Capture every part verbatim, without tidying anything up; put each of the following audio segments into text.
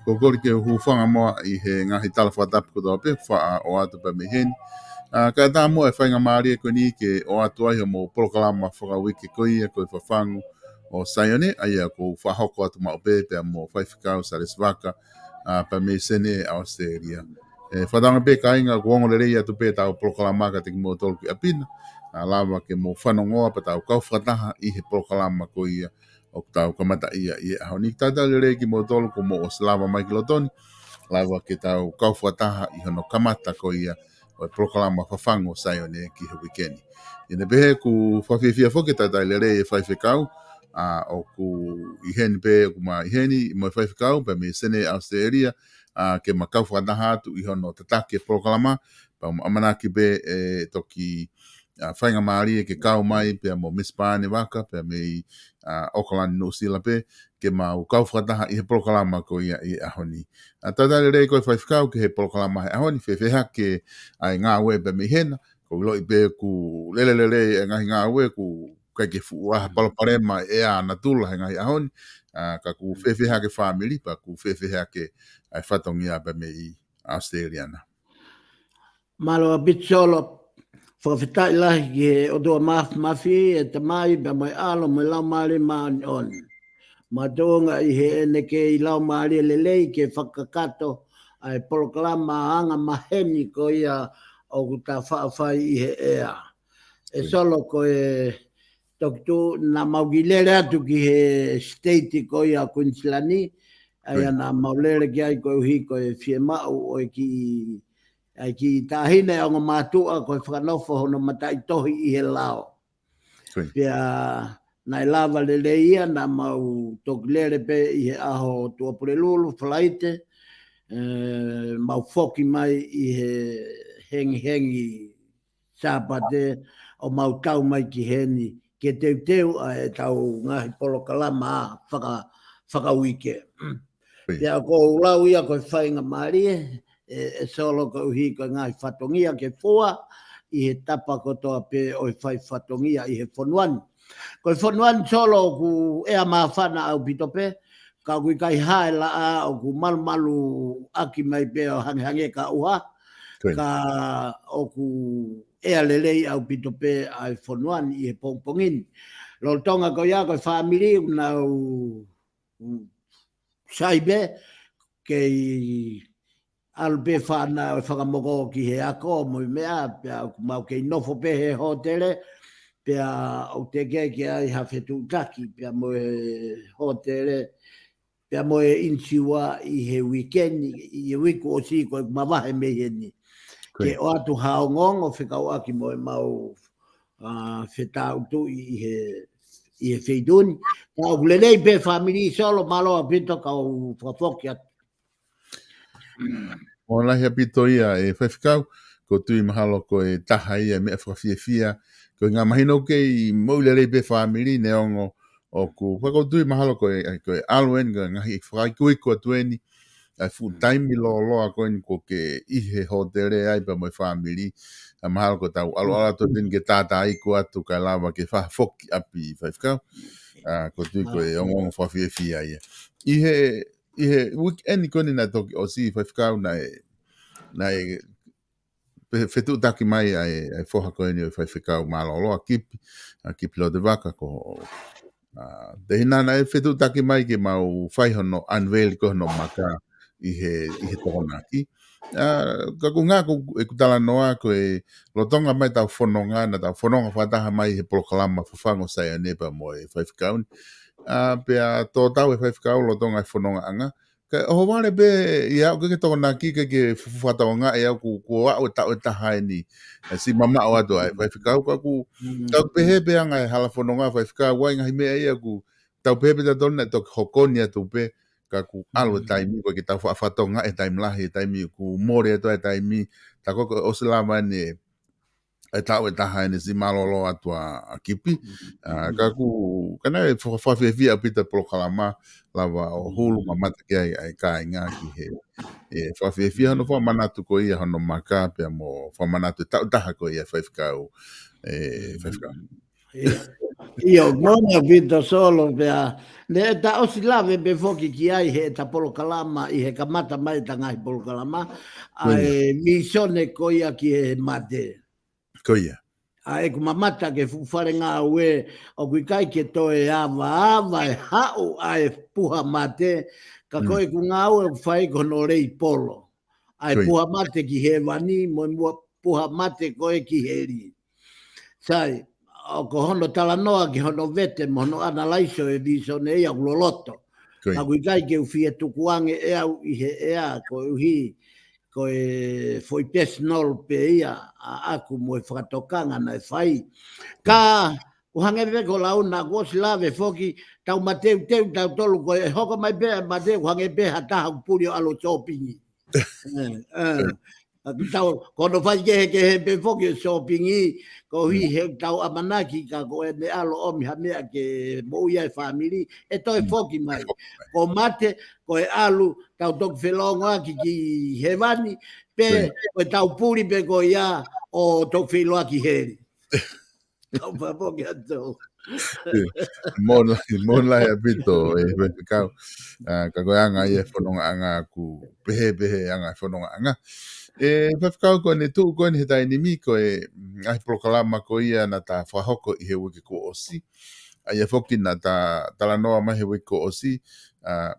Ko e kole ke u hūfanga muʻa ʻi he ngaahi tala fakatapu kotoa pē, faʻa ʻoatu pē mei heni. ʻA, kae ʻatā muʻa e faingamālie ko eni ke ʻoatu ai hoʻomou polokalama fakauike ko ia ko e Fafangu ʻo Saione, ʻa ia ʻoku ou fakahoko atu maʻu pē pea mo Faifekau Salesi Vaka, ʻa, pea mei Senē, ʻAositelēlia. ʻE, fakatauange pē kāinga ʻoku ongo lelei atu pē ʻetau polokalama kiate kimoutolu ki ʻapi na, ʻa, lava ke mou fanongoa pea tau kau fakataha ʻi he polokalama ko ia ʻoku tau kamataʻia ʻi he ʻaho ni. Talitali lelei kimoutolu kuo mou ʻosi lava mai ki loto ni, lava ke tau kau fakataha ʻi hono kamata ko ia ʻo e polokalama Fafangu ʻo Saione ki he uike ni. ʻI heʻene pehē ʻoku fakafiefia foki e talitali lelei e Faifekau, ʻa, ʻoku ʻi heni pē, ʻoku ma ʻi heni mo e Faifekau pea mei Senē, ʻAositelēlia, ʻa, ke ma kau fakataha atu ʻi hono tataki e polokalama, pea ʻoku ma ʻamanaki pē ʻe toki, ʻa, faingamālie ke kau mai pea mo Misi Paane Vaka pea mei, ʻa, ʻAokalani, Nuʻusila pē, ke mau kau fakataha ʻi he polokalama ko ia ʻi he ʻaho ni. ʻA, talitali lelei ko e Faifekau ki he polokalama he ʻaho ni, fēfē hake ʻa e ngāue pea mei hena? ʻOku ou ʻiloʻi pē ʻoku lele lelei e ngaahi ngāue, ʻoku ʻikai ke fuʻu ʻi ai ha palopalema ʻe ʻa natula he ngaahi ʻaho ni, ʻa, ka ʻoku fēfē hake fāmili, pea ʻoku fēfē hake ʻa e fatongia pea mei ʻAositelēlia na? Mālō ʻaupito Solo, fakafetaʻi lahi ki he ʻOtua Māfimafi, e Tamai, pea mo e ʻAlo, mo e Laumālie Māʻoniʻoni. Makatuʻunga ʻi heʻene kei laumālie lelei ke fakakakato ʻa e polokalama anga maheni ko ia ʻoku ta faʻa fai ʻi he ʻea. ʻE Solo, ko e toki tuʻu naʻa mau kiʻi lele atu ki he state ko ia Queensland, ʻa ia naʻa mau lele ki ai koeʻuhi ko e fiemaʻu ʻo e kiʻi, ʻa e kiʻi taʻahine ongo mātuʻa ko e fakanofo hono mataʻitohi ʻi he lao. Pea naʻe lava lelei ia, naʻa mau toki lele pē ʻi he ʻaho Tuʻapulelulu, Falaite, ʻe, mau foki mai ʻi he hengihengi Sāpate ʻo mau tau mai ki heni ke teuteu ʻa ʻetau ngaahi polokalama faka-, fakauike. Pea ʻoku ou lau ia ko e faingamālie, ʻe, ʻe Solo, koeʻuhi ko e ngaahi fatongia ke fua ʻi he tapa kotoa pē ʻo e fai fatongia ʻi he fonua ni. Ko e fonua ni Solo ʻoku ʻea māfana ʻaupito pē, ka ʻoku ʻikai ha laʻā, ʻoku malumalu ʻaki mai pē ʻo hangehangē ka ʻuha, ka ʻoku ʻea lelei ʻaupito pē ʻa e fonua ni ʻi he pongipongi ni. Lolotonga ko ia ko e fāmili ʻoku nau sai pē, kei ʻalu pē fānau ʻo fakamoko ki he ako mo e meʻa, pea ʻoku mau kei nofo pē he hōtele, pea ʻoku teʻeki ke ʻi ai ha fetuʻutaki pea mo e hōtele, pea mo e insiua ʻi he uike ni, ʻi he uike ʻosi ko ē mavahe mei heni. Ke ʻoatu ha ongoongo fekauʻaki mo ʻemau, ʻa, fetautuʻi ʻi he, ʻi he feituʻu ni. Ka ʻoku lelei pē fāmili Solo, mālō ʻaupito kau fakafoki atu. Mālō lahi ʻaupito ia ʻe Faifekau, ʻoku ou tui mahalo ko e taha ia e meʻa fakafiefia, ko e ngaahi mahino kei moʻui lelei pē fāmili neongo ʻoku, ʻoku ou tui mahalo ko e, ko e ʻalu eni, ko e ngaahi fakaikuiku atu eni, ʻa e fuʻu taimi lōloa ko eni ʻoku ke ʻi he hōtele ai pea mo e fāmili, ʻa mahalo ko ʻetau ʻalu ʻalu atu eni ke tātā iku atu kae lava ke fakafoki ʻapi Faifekau, ʻa, ʻoku ou tui ko e ongoongo fakafiefia ia. ʻI he, ʻi he weekend ko eni naʻe toki ʻosi Faifekau naʻe, naʻe pe-, fetuʻutaki mai ʻa e, ʻa e foha ko eni ʻo e Faifekau mālōlō ʻa Kipi, ʻa Kipi Lotevaka ko, ʻa, te hinana e fetuʻutaki mai ke mau fai hono unveil ko hono maka ʻi he, ʻi he Tokonaki. ʻA, ka ʻoku ngaahi ko, ʻeku talanoa ko e lolotonga mai ʻetau fononga, naʻa tau fononga fakataha mai he polokalama Fafangu ʻo Saione pea mo e Faifekau ni. ʻA, pea tō tau e Faifekau lolotonga e fonongaʻanga. Ka ʻohovale pē ia ʻoku ke Tokonaki ke ke fufuatokonga ia ʻoku, ʻoku aʻu e taʻu ʻe taha eni. ʻE siʻi mamaʻo atu ai Faifekau ka ʻoku, ka ʻoku pehē pē anga e hala fononga Faifekau ʻa e ngaahi meʻa ia ʻoku tau pehē pē tautolu naʻe toki hoko ni atu pē ka ʻoku ʻalu e taimi ko e ke tau fa-, fakatonga e taimi lahi e taimi ʻoku mole atu e taimi ta ko ko ʻosi lava eni e taʻu ʻe taha eni siʻi mālōlō atu ʻa, ʻa Kipi. ʻA, ka ʻoku, ka naʻe fa-, fakafiefia ʻaupito e polokalama lava ʻo hulu mamata ki ai ʻa e kāinga ki he, ʻe fakafiefia hono fakamanatu ko ia hono maka pea mo fakamanatu e taʻu ʻe taha ko ia Faifekau, ʻe Faifekau. ʻIo, mālō ʻaupito Solo pea, naʻa ta ʻosi lave pē foki ki ai he ta polokalama ʻi he kamata mai ta ngaahi polokalama, ʻa e visone ko ia ki he mate. Ko ia. ʻA ʻeku mamata ki he fuʻu fale ngāue ʻoku ʻikai ke toe avaava e haʻu ʻa e puha mate, ka ko ʻeku ngāue ʻoku fai ko hono lei polo. ʻA e puha mate ki hēvani, mo e puha mate ko ē ki heli. Sai, ʻoku hono talanoa ki hono vete, mo hono analyze ʻo e visone ia ʻoku loloto. Ka ʻoku ʻikai ke u fie tukuange ʻe au ʻi he ʻea, koeʻuhi, ko e foʻi personal pē ia, ʻaʻaku mo e fakatokanga naʻe fai. Ka, ʻoku hangē pē ko Launa, ʻoku ʻosi lave foki, tau mateuteu, tautolu ko e hoko mai pē, mate, ʻoku hangē pē ha taha ʻoku puli ʻo ʻalu shopping. ʻE, ʻe. Tau, ko hono fai kehekehe pē foki ʻo shopping, koeʻuhi he tau ʻamanaki ka ko ʻene ʻalu ʻomi ha meʻa ke moʻui ai fāmili, ʻe toe foki mai. Ko mate, ko e ʻalu, tau toki felōngoaki ki hēvani, pe ko e tau puli pē ko ia ʻo toki feʻiloaki heli. Tau fakafoki atu. Mālō lahi, mālō lahi ʻaupito ʻe Faifekau. ʻA, ka ko e anga ia e fonongaʻanga ʻoku pehē pē he anga e fonongaʻanga. ʻE Faifekau ko ʻene tuʻu ko eni he taimi ni ko e ngaahi polokalama ko ia naʻa ta fakahoko ʻi he uike kuo ʻosi. ʻA ia foki naʻa ta talanoa mai he uike kuo ʻosi. ʻA,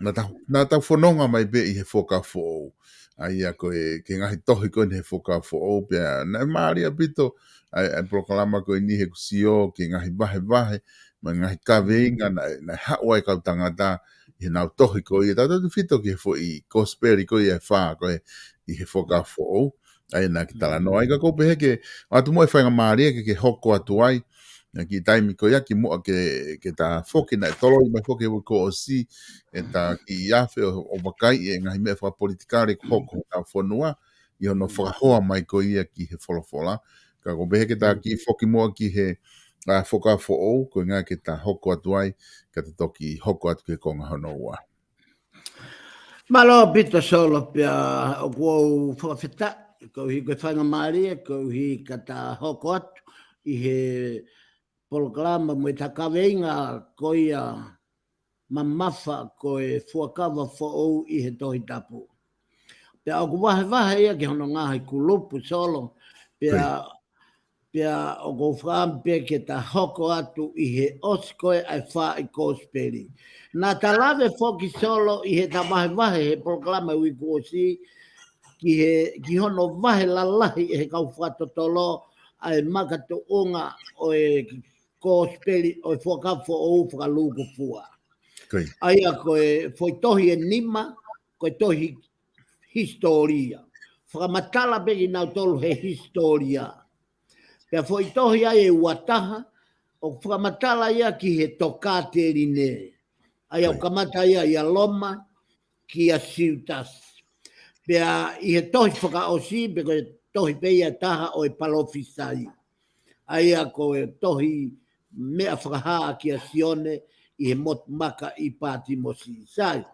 naʻa ta, naʻa tau fononga mai pē ʻi he Fuakava Foʻou. ʻA ia ko e, ki he ngaahi tohi ko eni he Fuakava Foʻou pea naʻe mālie ʻaupito ʻa e, ʻa e polokalama ko eni he ʻoku sio ki he ngaahi vahevahe, mo e ngaahi kaveinga naʻe, naʻe haʻu ai e kau tangata ʻi heʻenau tohi ko ia, tautautefito ki he foʻi kosipeli ko ia ʻe fā ko ē ʻi he Fuakava Foʻou. ʻA ia naʻa ke talanoa ai ka ʻoku ou pehē ke ʻoatu mo e faingamālie ke ke hoko atu ai, ʻa e kiʻi taimi ko ia kimuʻa ke, ke ta foki naʻe toloi mai foki he uike kuo ʻosi, ʻe ta kiʻi afe ʻo, ʻo vakai e ngaahi meʻa fakapolitikale ʻoku hoko he ʻetau fonua, ʻi hono fakahoa mai ko ia ki he folofola. Ka ʻoku ou pehē ke ta kiʻi foki muʻa ki he, ʻa, Fuakava Foʻou, ko e ʻuhinga ke ta hoko atu ai, ka ta toki hoko atu ki he konga hono ua. Mālō ʻaupito Solo pea ʻoku ou fakafetaʻi, koeʻuhi ko e faingamālie, koeʻuhi ka ta hoko atu ʻi he polokalama mo e ta kaveinga ko ia mamafa ko e Fuakava Foʻou ʻi he Tohi Tapu. Pea ʻoku vahevahe ia ki hono ngaahi kulupu Solo, pea pea ʻoku ou fakaʻamu pē ke ta hoko atu ʻi he ʻosi ko ē ʻa e fā ʻi kosipeli. Naʻa ta lave foki Solo ʻi he ta vahevahe he polokalama uike kuo ʻosi ki he, ki hono vahe lalahi ʻe he kau fakatotolo ʻa e makatuʻunga ʻo e kosipeli ʻo e Fuakava Foʻou fakalūkufua. ʻA ia ko e foʻi tohi ʻe nima, ko e tohi hisitōlia. fakamatala pē kinautolu he hisitōlia. Pea foʻi tohi ʻa e ua taha, ʻoku fakamatala ia ki he tokāteline. ʻA ia ʻoku kamata ia ʻia Loma, kia Siutasi. Pea ʻi he tohi fakaʻosi, pe ko e tohi pē ia taha ʻo e palōfisai. ʻA ia ko e tohi meʻa fakahā kia Sione ʻi he motu maka ʻi Patimosi. Sai.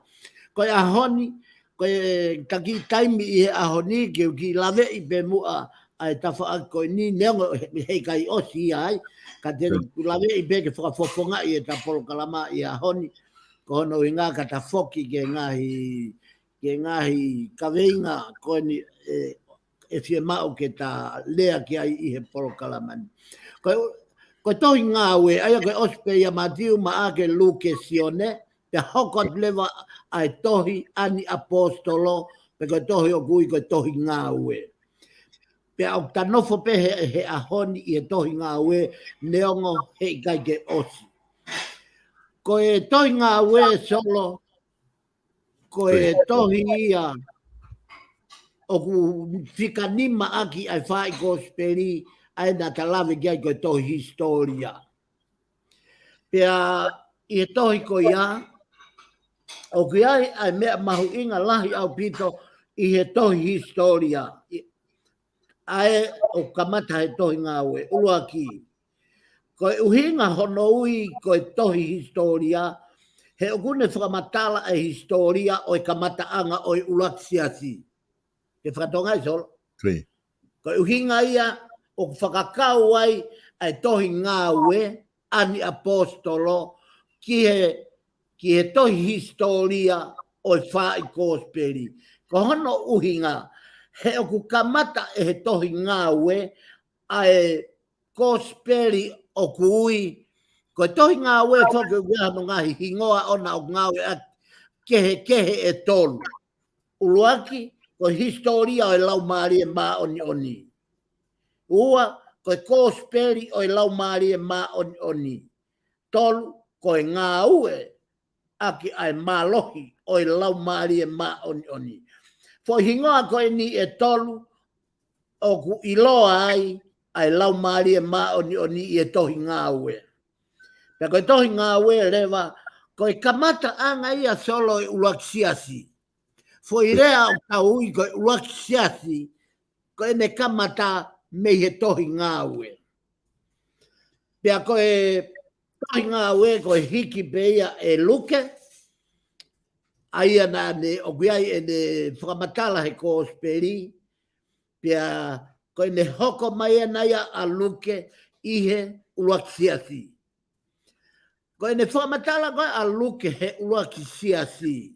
Ko e ʻaho ni, ko e taki taimi ʻi he ʻaho ni, ke u kiʻi laveʻi pē muʻa ʻa e tafaʻaki ko eni, neongo he, he ʻikai ʻosi ia ai, ka te u laveʻi pē ke fakafofongaʻi ʻeta polokalama ʻi he ʻaho ni, ko hono ʻuhinga ka ta foki ki he ngaahi, ki he ngaahi kaveinga ko eni ʻe, ʻe fiemaʻu ke ta lea ki ai ʻi he polokalama ni. Ko e, ko e tohi Ngāue, ʻa ia ko e ʻosi pē ia Mātiu, Maʻake, Luke, Sione, pea hoko atu leva ʻa e tohi ʻa e kau ʻAposetolo, pe ko e tohi ʻoku ui ko e tohi Ngāue. Pea ʻoku ta nofo pē he, he ʻaho ni ʻi he tohi Ngāue, neongo he ʻikai ke ʻosi. Ko e tohi Ngāue, Solo, ko e tohi ia ʻoku fika nima ʻaki ʻa e fai kosipeli, ʻa ia naʻa ta lave ki ai ko e tohi hisitōlia. Pea ʻi he tohi ko ia, ʻoku ʻi ai ʻa e meʻa mahuʻinga lahi ʻaupito ʻi he tohi hisitōlia. ʻA ia ʻoku kamata he tohi Ngāue, ʻuluaki. Ko e ʻuhinga hono ui ko e tohi hisitōlia, he ʻoku ne fakamatala ʻa e hisitōlia ʻo e kamataʻanga ʻo e ʻuluaki siasi. Ke fakatonga ai, Solo? Ko e ʻuhinga ia ʻoku fakakau ai ʻa e tohi Ngāue ʻa e kau ʻAposetolo ki he, ki he tohi hisitōlia ʻo e fai kosipeli. Ko hono ʻuhinga, he ʻoku kamata ʻe he tohi Ngāue ʻa e kosipeli ʻoku ui, ko e tohi Ngāue foki ʻoku ʻi ai hono ngaahi hingoa ʻona ʻoku ngāueʻaki kehekehe ʻe tolu. ʻUluaki, ko e hisitōlia ʻo e Laumālie Māʻoniʻoni. Ua, ko e kosipeli ʻo e Laumālie Māʻoniʻoni. Tolu, ko e ngāue ʻaki ʻa e mālohi ʻo e Laumālie Māʻoniʻoni. Foʻi hingoa ko eni ʻe tolu, ʻoku ʻiloa ai ʻa e Laumālie Māʻoniʻoni ʻi he tohi Ngāue. Pea ko e tohi Ngāue leva, ko e kamataʻanga ia, Solo, ʻo e ʻuluaki siasi. Foʻi lea ʻoku tau ui ko e ʻuluaki siasi, ko ʻene kamata mei he tohi Ngāue. Pea ko e tohi Ngāue ko e hiki pē ia ʻe Luke, ʻa ia naʻa ne ʻoku ʻi ai ʻene fakamatala he kosipeli, pea ko ʻene hoko mai ʻana ia ʻa Luke ʻi he ʻuluaki siasi. Ko ʻene fakamatala ko ē ʻa Luke he ʻuluaki siasi,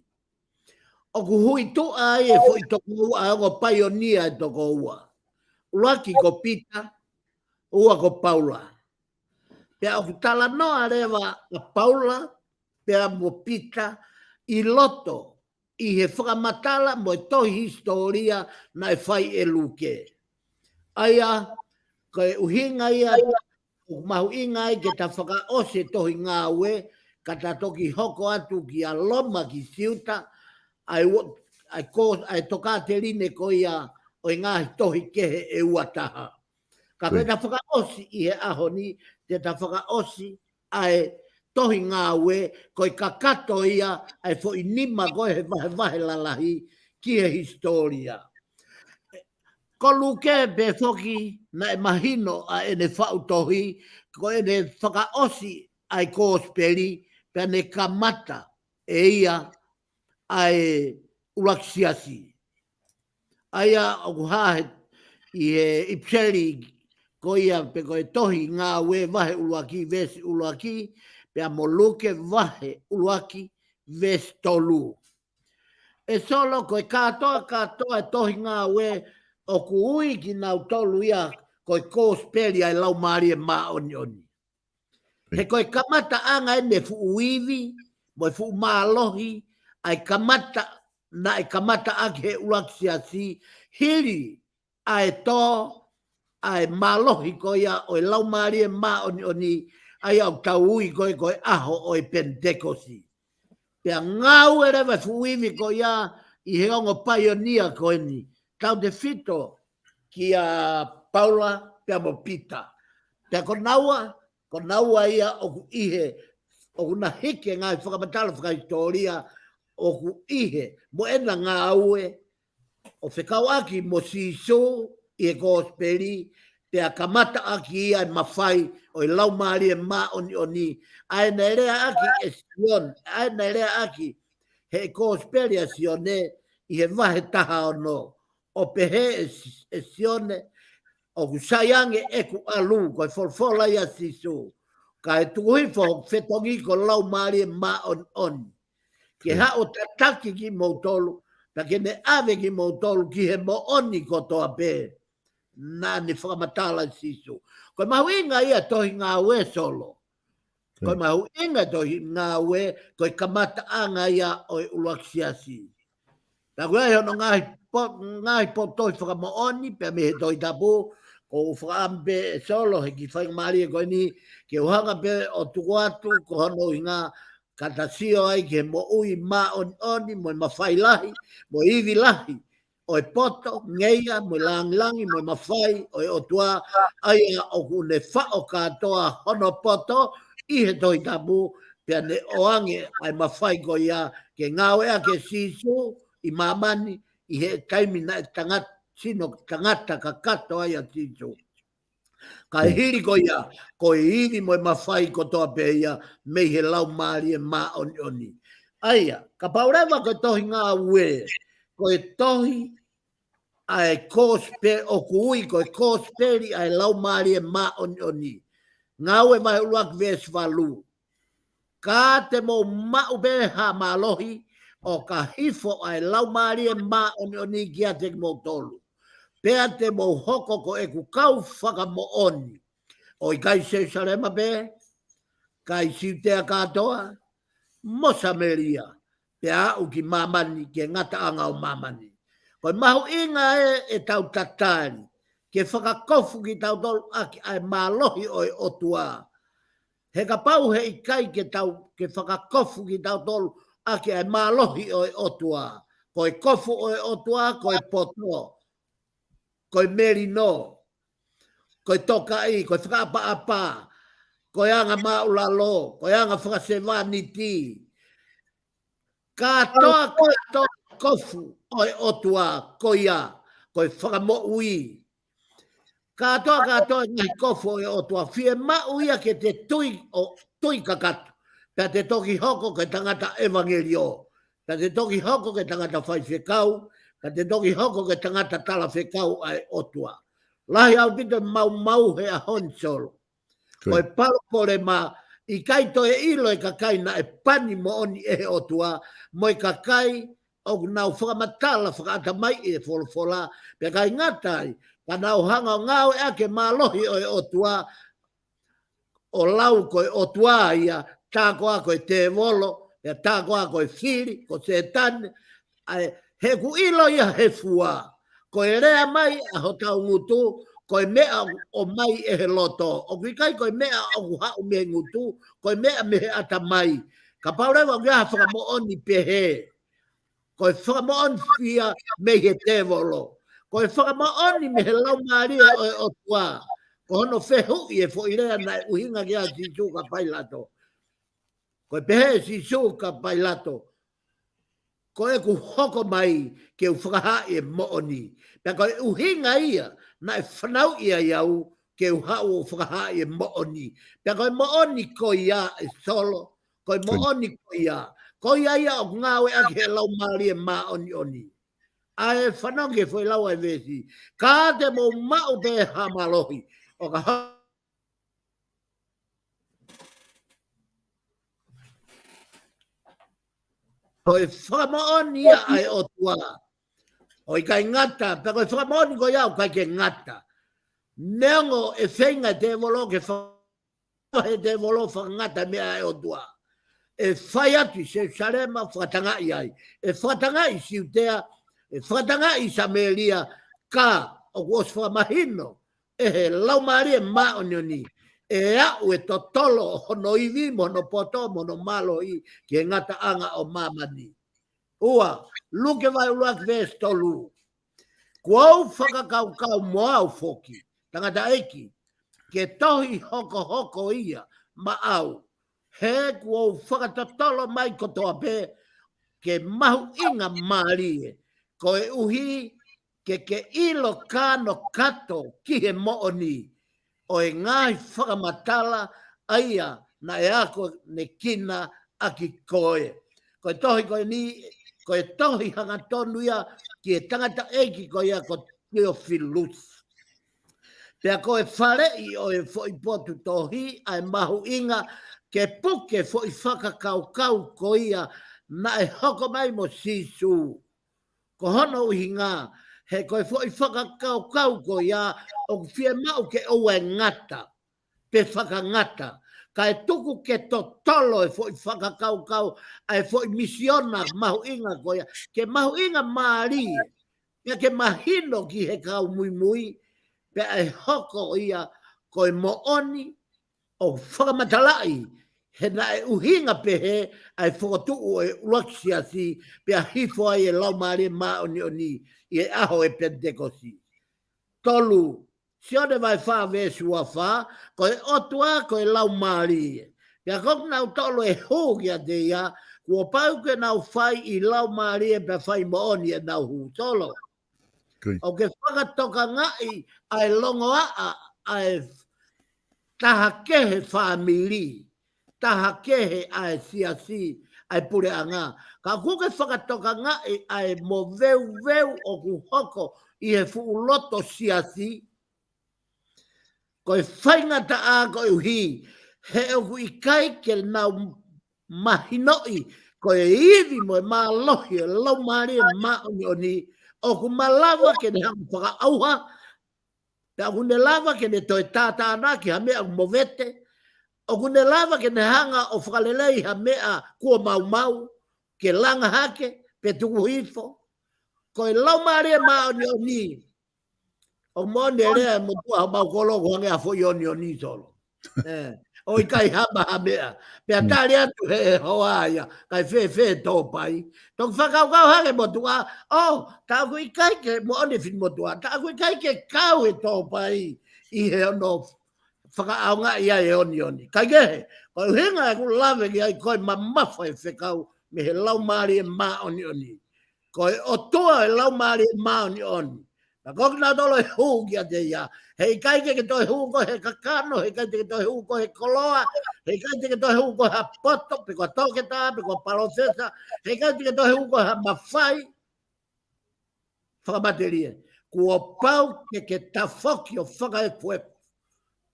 ʻoku huituʻa ai e foʻi toko ua, ʻa e ongo paionia ʻe toko ua. ʻUluaki ko Pita, ua ko Paula. Pea ʻoku talanoa leva ʻa Paula pea mo Pita ʻi loto ʻi he fakamatala mo e tohi hisitōlia naʻe fai ʻe Luke. ʻA ia, ko e ʻuhinga ia ʻoku mahuʻinga ai ke ta fakaʻosi e tohi Ngāue, ka ta toki hoko atu kia Loma ki Siuta, ʻa e ua-, ʻa e ko-, ʻa e tokāteline ko ia ʻo e ngaahi tohi kehe ʻe ua taha. Ka ko ʻeta fakaʻosi ʻi he ʻaho ni, te ta fakaʻosi ʻa e tohi Ngāue, ko e kakato ia ʻa e foʻi nima ko ē he vahevahe lalahi ki he hisitōlia. Ko Luke pē foki naʻe mahino ʻa ʻene faʻu tohi, ko ʻene fakaʻosi ʻa e kosipeli, pea ne kamata ʻe ia ʻa e ʻuluaki siasi. ʻA ia ʻoku hā he, ʻi he ʻipiseli ko ia pe ko e tohi Ngāue vahe ʻuluaki veesi ʻuluaki, pea mo Luke vahe ʻuluaki veesi tolu. ʻE Solo, ko e kātoa, kātoa e tohi Ngāue ʻoku ui kinautolu ia ko e kosipeli ʻa e Laumālie Māʻoniʻoni. He ko e kamataʻanga ʻene fuʻu ivi, mo e fuʻu mālohi, ʻa e kamata, naʻe kamata ʻaki he ʻuluaki siasi, hili ʻa e tō ʻa e mālohi ko ia ʻo e Laumālie Māʻoniʻoni, ʻa ia ʻoku tau ui ko ē ko e ʻaho ʻo e Penitekosi. Pea ngāue leva e fuʻu ivi ko ia ʻi he ongo paionia ko eni, tautefito kia Paula pea mo Pita. Pea ko naua, ko naua ia ʻoku ʻi he, ʻoku na hiki e ngaahi fakamatala fakahisitōlia ʻoku ʻi he, mo ʻena ngāue, ʻo fekauʻaki mo Sīsū ʻi he kosipeli, pea kamataʻaki ia e mafai ʻo e Laumālie Māʻoniʻoni. ʻA ē naʻe leaʻaki ʻe Sione, ʻa ē naʻe leaʻaki he kosipeli ʻa Sione ʻi he vahe taha ono. ʻO pehē ʻe Si-, ʻe Sione, ʻoku sai ange ʻeku ʻalu, ko e folofola ia ʻa Sīsū. Kae tuku hifo hoku fetongi ko e Laumālie Māʻoniʻoni. Ke haʻu ʻo tataki kimoutolu, pea ke ne ʻave kimoutolu ki he moʻoni kotoa pē. Naʻa ne fakamatala ʻe Sīsū. Ko e mahuʻinga ia tohi Ngāue Solo. Ko e mahuʻinga tohi Ngāue, ko e kamataʻanga ia ʻo e ʻuluaki siasi. Pea ko e ʻi ai hono ngaahi po-, ngaahi potu tohi fakamoʻoni, pea mei he Tohi Tapu, ʻoku ou fakaʻamu pē ʻe Solo, he kiʻi faingamālie ko eni, ke u hanga pē ʻo tuku atu, ko hono ʻuhinga, ka ta sio ai ki he moʻui māʻoniʻoni, mo e mafai lahi, mo e ivi lahi, ʻo e poto, ngeia, mo e langilangi, mo e mafai, ʻo e ʻOtua, ʻa ia ʻoku ne faʻo kātoa hono poto, ʻi he Tohi Tapu, pea ne ʻoange ʻa e mafai ko ia, ke ngāueʻaki ʻe Sīsū, ʻi māmani, ʻi he taimi naʻe tangata, sino tangata kakato ai ʻa Sīsū. Kae hili ko ia, ko e ivi mo e mafai kotoa pē ia, mei he Laumālie Māʻoniʻoni. ʻA ia, kapau leva ko e tohi Ngāue, ko e tohi ʻa e kosipeli, ʻoku ui ko e kosipeli ʻa e Laumālie Māʻoniʻoni. Ngāue vahe ʻuluaki veesi valu. Ka te mou maʻu pē ha mālohi, ʻo ka hifo ʻa e Laumālie Māʻoniʻoni kiate kimoutolu. Pea te mou hoko ko ʻeku kau fakamoʻoni. ʻO ʻikai Selusalema pē, ka ʻi Siutea kātoa, mo Samēlia, pea aʻu ki māmani, ki he ngataʻanga ʻo māmani. Ko e mahuʻinga ē ʻetau tatali, ke fakakofu kitautolu ʻaki ʻa e mālohi ʻo e ʻOtua. He kapau he ʻikai ke tau, ke fakakofu kitautolu ʻaki ʻa e mālohi ʻo e ʻOtua. Ko e kofu ʻo e ʻOtua, ko e poto, ko e melino, ko e tokaʻi, ko e fakaʻapaʻapa, ko e anga māʻulalo, ko e anga fakasevāniti. Kātoa, kātoa kofu ʻo e ʻOtua, ko ia, ko e fakamoʻui. Kātoa, kātoa ngaahi kofu ʻo e ʻOtua, fiemaʻu ia ke te tui ʻo tui kakato. Pea te toki hoko ko e tangata ʻevangeliō. Pea te toki hoko ko e tangata faifekau. Pea te toki hoko ko e tangata talafekau ʻa e ʻOtua. Lahi ʻaupito maumau he ʻaho ni Solo. Ko e palopalema, ʻikai toe ʻilo e kakai naʻe pani moʻoni ʻe he ʻOtua, mo e kakai ʻoku nau fakamatala fakaʻatamai e folofola, pea ʻikai ngata ai, ka nau hanga ʻo ngāueʻaki e mālohi ʻo e ʻOtua, ʻo lau ko e ʻOtua ia, tā koā ko e tēvolo, pea tā koā ko e fili, ko Sētane, ʻa ē, he ʻoku ʻilo ia he fua, ko e lea mai ʻa hotau ngutu, ko e meʻa ʻoku ʻomai ʻe he loto, ʻoku ʻikai ko e meʻa ʻoku haʻu mei he ngutu, ko e meʻa mei he ʻatamai. Kapau leva ʻoku ʻi ai ha fakamoʻoni pehē, ko e fakamoʻoni fia mei he tēvolo. Ko e fakamoʻoni mei he Laumālie ʻo e ʻOtua. Ko hono fehuʻi e foʻi lea naʻe ʻuhinga ki ai ʻa Sīsū kia Pailato. Ko e pehē ʻe Sīsū kia Pailato, ko ʻeku hoko mai ke u fakahā e moʻoni. Pea ko e ʻuhinga ia naʻe fanauʻi ai au ke u haʻu ʻo fakahā e moʻoni. Pea ko e moʻoni ko ia ē Solo, ko e moʻoni ko ia. Ko ia ia ʻoku ngāueʻaki he Laumālie Māʻoniʻoni. ʻA e fanongo ki he foʻi lau ʻa e veesi. Ka te mou maʻu pē ha mālohi. ʻO ka Ko e fakamoʻoni ia ʻa e ʻOtua. ʻO ʻikai ngata, pea ko e fakamoʻoni ko ia ʻoku ʻikai ke ngata. Neongo e feinga e tēvolo ke fa-, he tēvolo fakangata meʻa ʻa e ʻOtua. ʻE fai atu ʻi Selusalema fakatangaʻi ai. ʻE fakatangaʻi Siutea, ʻe fakatangaʻi Samēlia, ka ʻoku ʻosi fakamahino ʻe he Laumālie Māʻoniʻoni, ʻe aʻu e totolo ʻo hono ivi, mo hono poto, mo hono mālohi, ki he ngataʻanga ʻo māmani. Ua, Luke vahe ʻuluaki veesi tolu. Kuo u fakakaukau mo au foki, tangataʻeiki, ke tohi hokohoko ia maʻau, he kuo u fakatotolo mai kotoa pē ke mahuʻinga mālie, koeʻuhi ke ke ʻilo kanokato ki he moʻoni ʻo e ngaahi fakamatala ʻa ia naʻe akonekina ʻaki koe. Ko e tohi ko eni, ko e tohi hangatonu ia ki he tangataʻeiki ko ia ko Tiofilusi. Pea ko e faleʻi ʻo e foʻi potu tohi ʻa e mahuʻinga ke puke foʻi fakakaukau ko ia naʻe hoko mai mo Sīsū. Ko hono ʻuhinga, he ko e foʻi fakakaukau ko ia ʻoku fiemaʻu ke ʻoua ʻe ngata, pe fakangata. Kae tuku ke totolo e foʻi fakakaukau, ʻa e foʻi misiona mahuʻinga ko ia, ke mahuʻinga mālie, ia ke mahino ki he kau muimui, pea ʻe hoko ia ko e moʻoni ʻo fakamatalaʻi, he naʻe ʻuhinga pehē ʻa e fokotuʻu ʻo e ʻuluaki siasi, pea hifo ai e Laumālie Māʻoniʻoni ʻi he ʻaho e Penitekosi. Tolu, Sione vahe fā veesi ua fā, ko e ʻOtua ko e Laumālie. Pea ko kinautolu ʻe hū kiate ia, kuo pau ke nau fai ʻi laumālie pea fai moʻoni ʻenau hū. Tolo. Ko ia. ʻOku ke fakatokangaʻi ʻa e longoaʻa ʻa e taha kehe fāmili, taha kehe ʻa e siasi, ʻa e puleʻanga. Ka ʻoku ke fakatokangaʻi ʻa e moveuveu ʻoku hoko ʻi he fuʻu loto siasi, ko e faingataʻa koeʻuhi, he ʻoku ʻikai ke nau mahinoʻi ko e ivi mo e mālohi ʻo e Laumālie Māʻoniʻoni, ʻoku malava ke ne hanga fakaʻauha, pea ʻoku ne lava ke ne toe tātānaki ha meʻa ʻoku movete, ʻoku ne lava ke ne hanga ʻo fakalelei ha meʻa kuo maumau, ke langa hake, pe tuku hifo. Ko e Laumālie Māʻoniʻoni, ʻoku moʻoni e lea ʻa e motuʻa homau kolo ʻoku hangē ha foʻi onioni Tolo. ʻE, ʻoku ʻikai hama ha meʻa. Pea tali atu he hoa ia, kae fēfē tōpai. Toki fakakaukau hake motuʻa, ʻo, tā ʻoku ʻikai ke moʻoni fini motuʻa, tā ʻoku ʻikai ke kau he tōpai ʻi he ono fakaʻaongaʻi ai e onioni. Kaikehe, ko e ʻuhinga ʻeku lave ki ai ko e mamafa e fekau mei he Laumālie Māʻoniʻoni. Ko e ʻOtua e Laumālie Māʻoniʻoni. Pea ko kinautolu ʻe hū kiate ia. He ʻikai ke ke toe hū koe he kakano, he ʻikai te ke toe hū koe he koloa, he ʻikai te ke toe hū koe ha poto, pe ko ha toketā, pe ko ha palōfesa, he ʻikai te ke toe hū koe ha mafai fakamatelie. Kuo pau ke ke tafoki ʻo fakaefuefu.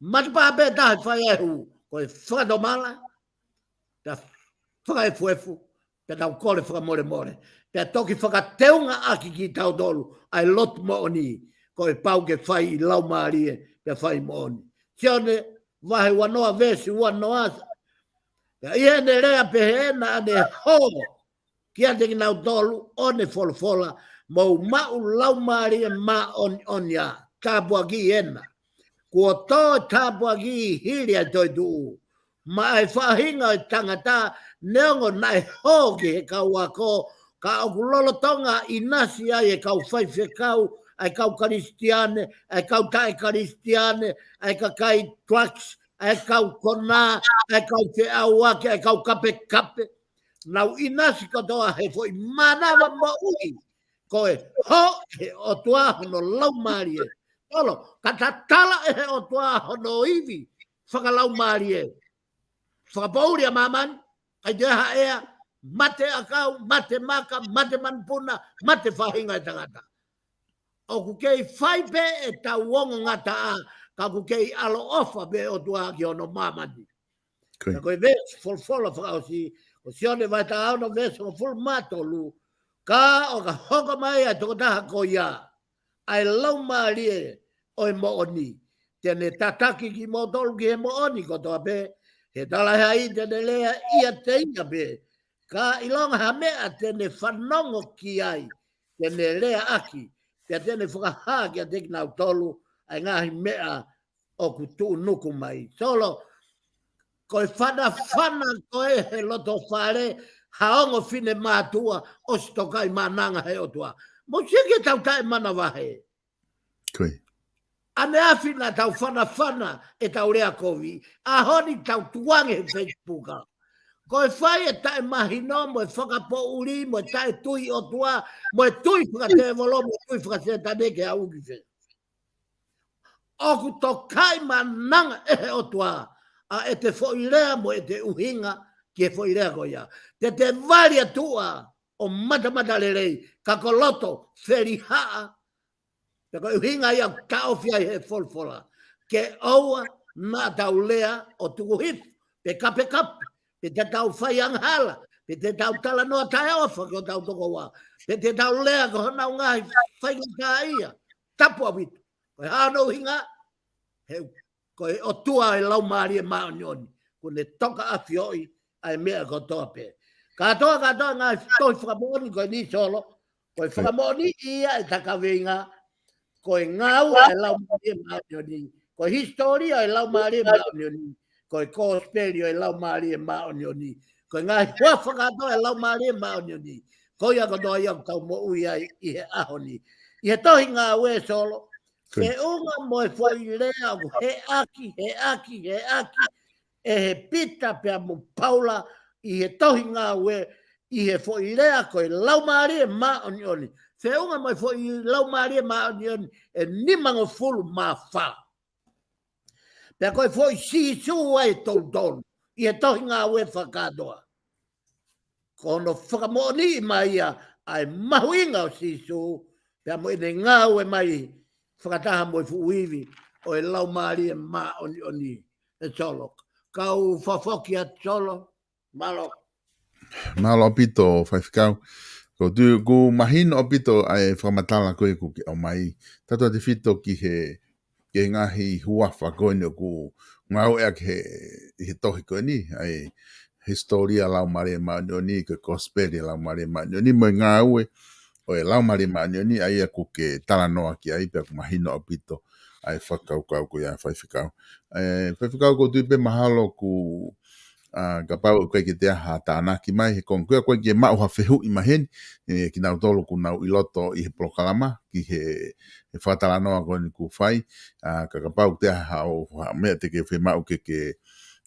Matapā pē taha ʻe fai ai e hū, ko e fakatomala, pea fakaefuefu, pea tau kole fakamolemole. Pea toki fakateungaʻaki kitautolu ʻa e lotu moʻoni, ko e pau ke fai ʻi laumālie, pea fai moʻoni. Sione vahe uanoa veesi uanoa. Pea ʻi heʻene lea pehē naʻa ne hō kiate kinautolu ʻo ne folofola, mou maʻu Laumālie Māʻoniʻoni ā, tāpuaki ena. Kuo tō e tāpuaki hili ʻa e toetuʻu maʻa e faʻahinga ʻo e tangata, neongo naʻe hō ki he kau ako, ka ʻoku lolotonga ʻinasi ai e kau faifekau, ʻa e kau Kalisitiane, ʻa e kau taʻe Kalisitiane, ʻa e kakai drugs, ʻa e kau konā, ʻa e kau feʻauaki, ʻa e kau kapekape. Nau ʻinasi kotoa he foʻi mānava moʻui. Ko e hō he ʻOtua hono Laumālie. Tolo, ka tatala ʻe he ʻOtua hono ivi fakalaumālie, fakapoʻuli ʻa māmani, ʻikai toe ʻi ai ha ʻea, mate ʻakau, mate maka, mate manupuna, mate faʻahinga e tangata. ʻOku kei fai pē ʻetau ongongataʻa, ka ʻoku kei ʻaloʻofa pē ʻOtua ki hono māmani. Ko ia. Ka ko e veesi folofola fakaʻosi, ʻo Sione vahe taha ono veesi hongofulu mā tolu, ka ʻo ka hoko mai ʻa e tokotaha ko ia, ʻa e Laumālie ʻo e moʻoni, te ne tataki kimoutolu ki he moʻoni kotoa pē, he talaʻehai te ne lea ʻiate ia pē, ka ʻilonga ha meʻa te ne fanongo ki ai, te ne leaʻaki, pea te ne fakahā kiate kinautolu ʻa e ngaahi meʻa ʻoku tuʻunuku mai. Tolo, ko e fanafana ko ē he loto fale ha ongo finemātuʻa ʻosi tokaʻi maʻananga he ʻOtua. Mou sio ki heʻetau taʻemanavahē. Ko ia. ʻAneafi naʻa tau fanafana ʻetau lea kovi, ʻaho ni tau tukuange he Facebook. Ko e fai e taʻemahino mo e fakapoʻuli mo e taʻetui ʻOtua mo e tui fakatēvolo mo e tui fakasētane ke aʻu ki fē? ʻOku tokaʻi mananga ʻe he ʻOtua ʻa ʻete foʻi lea mo ʻete ʻuhinga ki he foʻi lea ko ia. Te te vali atu ʻa ʻo matamata lelei, ka ko loto felihaʻa. Pea ko e ʻuhinga ia ʻoku taʻofi ai he folofola. Ke ʻoua naʻa tau lea ʻo tuku hifo, pe kapekape, pe te tau fai angahala, pe te tau talanoa taʻeʻofa ki hotau tokoua, pe te tau lea ko honau ngaahi faingataʻaʻia. Tapu ʻaupito. Ko e hā hono ʻuhinga? He ko e ʻOtua e Laumālie Māʻoniʻoni, kuo ne tokaʻafioʻi ʻa e meʻa kotoa pē. Kātoa, kātoa ngaahi tohi fakamoʻoni ko eni Solo, ko e fakamoʻoni ia ʻe takaveinga, ko e ngāue ʻa e Laumālie Māʻoniʻoni, ko e hisitōlia ʻo e Laumālie Māʻoniʻoni, ko e kosipeli ʻo e Laumālie Māʻoniʻoni, ko e ngaahi huafa kātoa ʻo e Laumālie Māʻoniʻoni, ko ia kotoa ia ʻoku tau moʻui ai ʻi he ʻaho ni. ʻI he tohi Ngāue Solo, feʻunga mo e foʻi lea ʻoku heʻaki, heʻaki, heʻaki ʻe he Pita pea mo Paula ʻi he tohi Ngāue, ʻi he foʻi lea ko e Laumālie Māʻoniʻoni. Feʻunga mo e foʻi Laumālie Māʻoniʻoni ʻe nimangofulu mā fā. Pea ko e foʻi Sīsū ai tolutolu ʻi he tohi Ngāue fakakātoa. Ko hono fakamoʻoniʻi mai ia ʻa e mahuʻinga ʻo Sīsū, pea mo ʻene ngāue mai fakataha mo e fuʻu ivi ʻo e Laumālie Māʻoniʻoni ʻe Solo. Kau fofoki atu Solo, mālō. Mālō ʻaupito, Faifekau. ʻOku ou tui ʻoku mahino ʻaupito ʻa e fakamatala ko ē ʻoku ke ʻomai. Tautautefito ki he, ki he ngaahi huafa ko eni ʻoku ngāueʻaki he, ʻi he tohi ko eni, ʻa e hisitōlia Laumālie Māʻoniʻoni, ko e kosipeli Laumālie Māʻoniʻoni, mo e ngāue ʻo e Laumālie Māʻoniʻoni, ʻa ia ʻoku ke talanoa ki ai, pea ʻoku mahino ʻaupito ʻa e fakakaukau ko ia, Faifekau. ʻE, Faifekau, ʻoku ou tui pē mahalo ʻoku, ʻa, kapau ʻoku ʻikai ke toe ʻi ai ha tānaki mai he konga ko ia, ʻoku ʻikai ke maʻu ha fehuʻi mai heni, ʻe, kinautolu ʻoku nau ʻi loto ʻi he polokalama, ki he, he fakatalanoa ko eni ʻoku fai, ʻa, ka kapau ʻoku toe ʻi ai ha, ʻo, ha meʻa te ke fiemaʻu ke, ke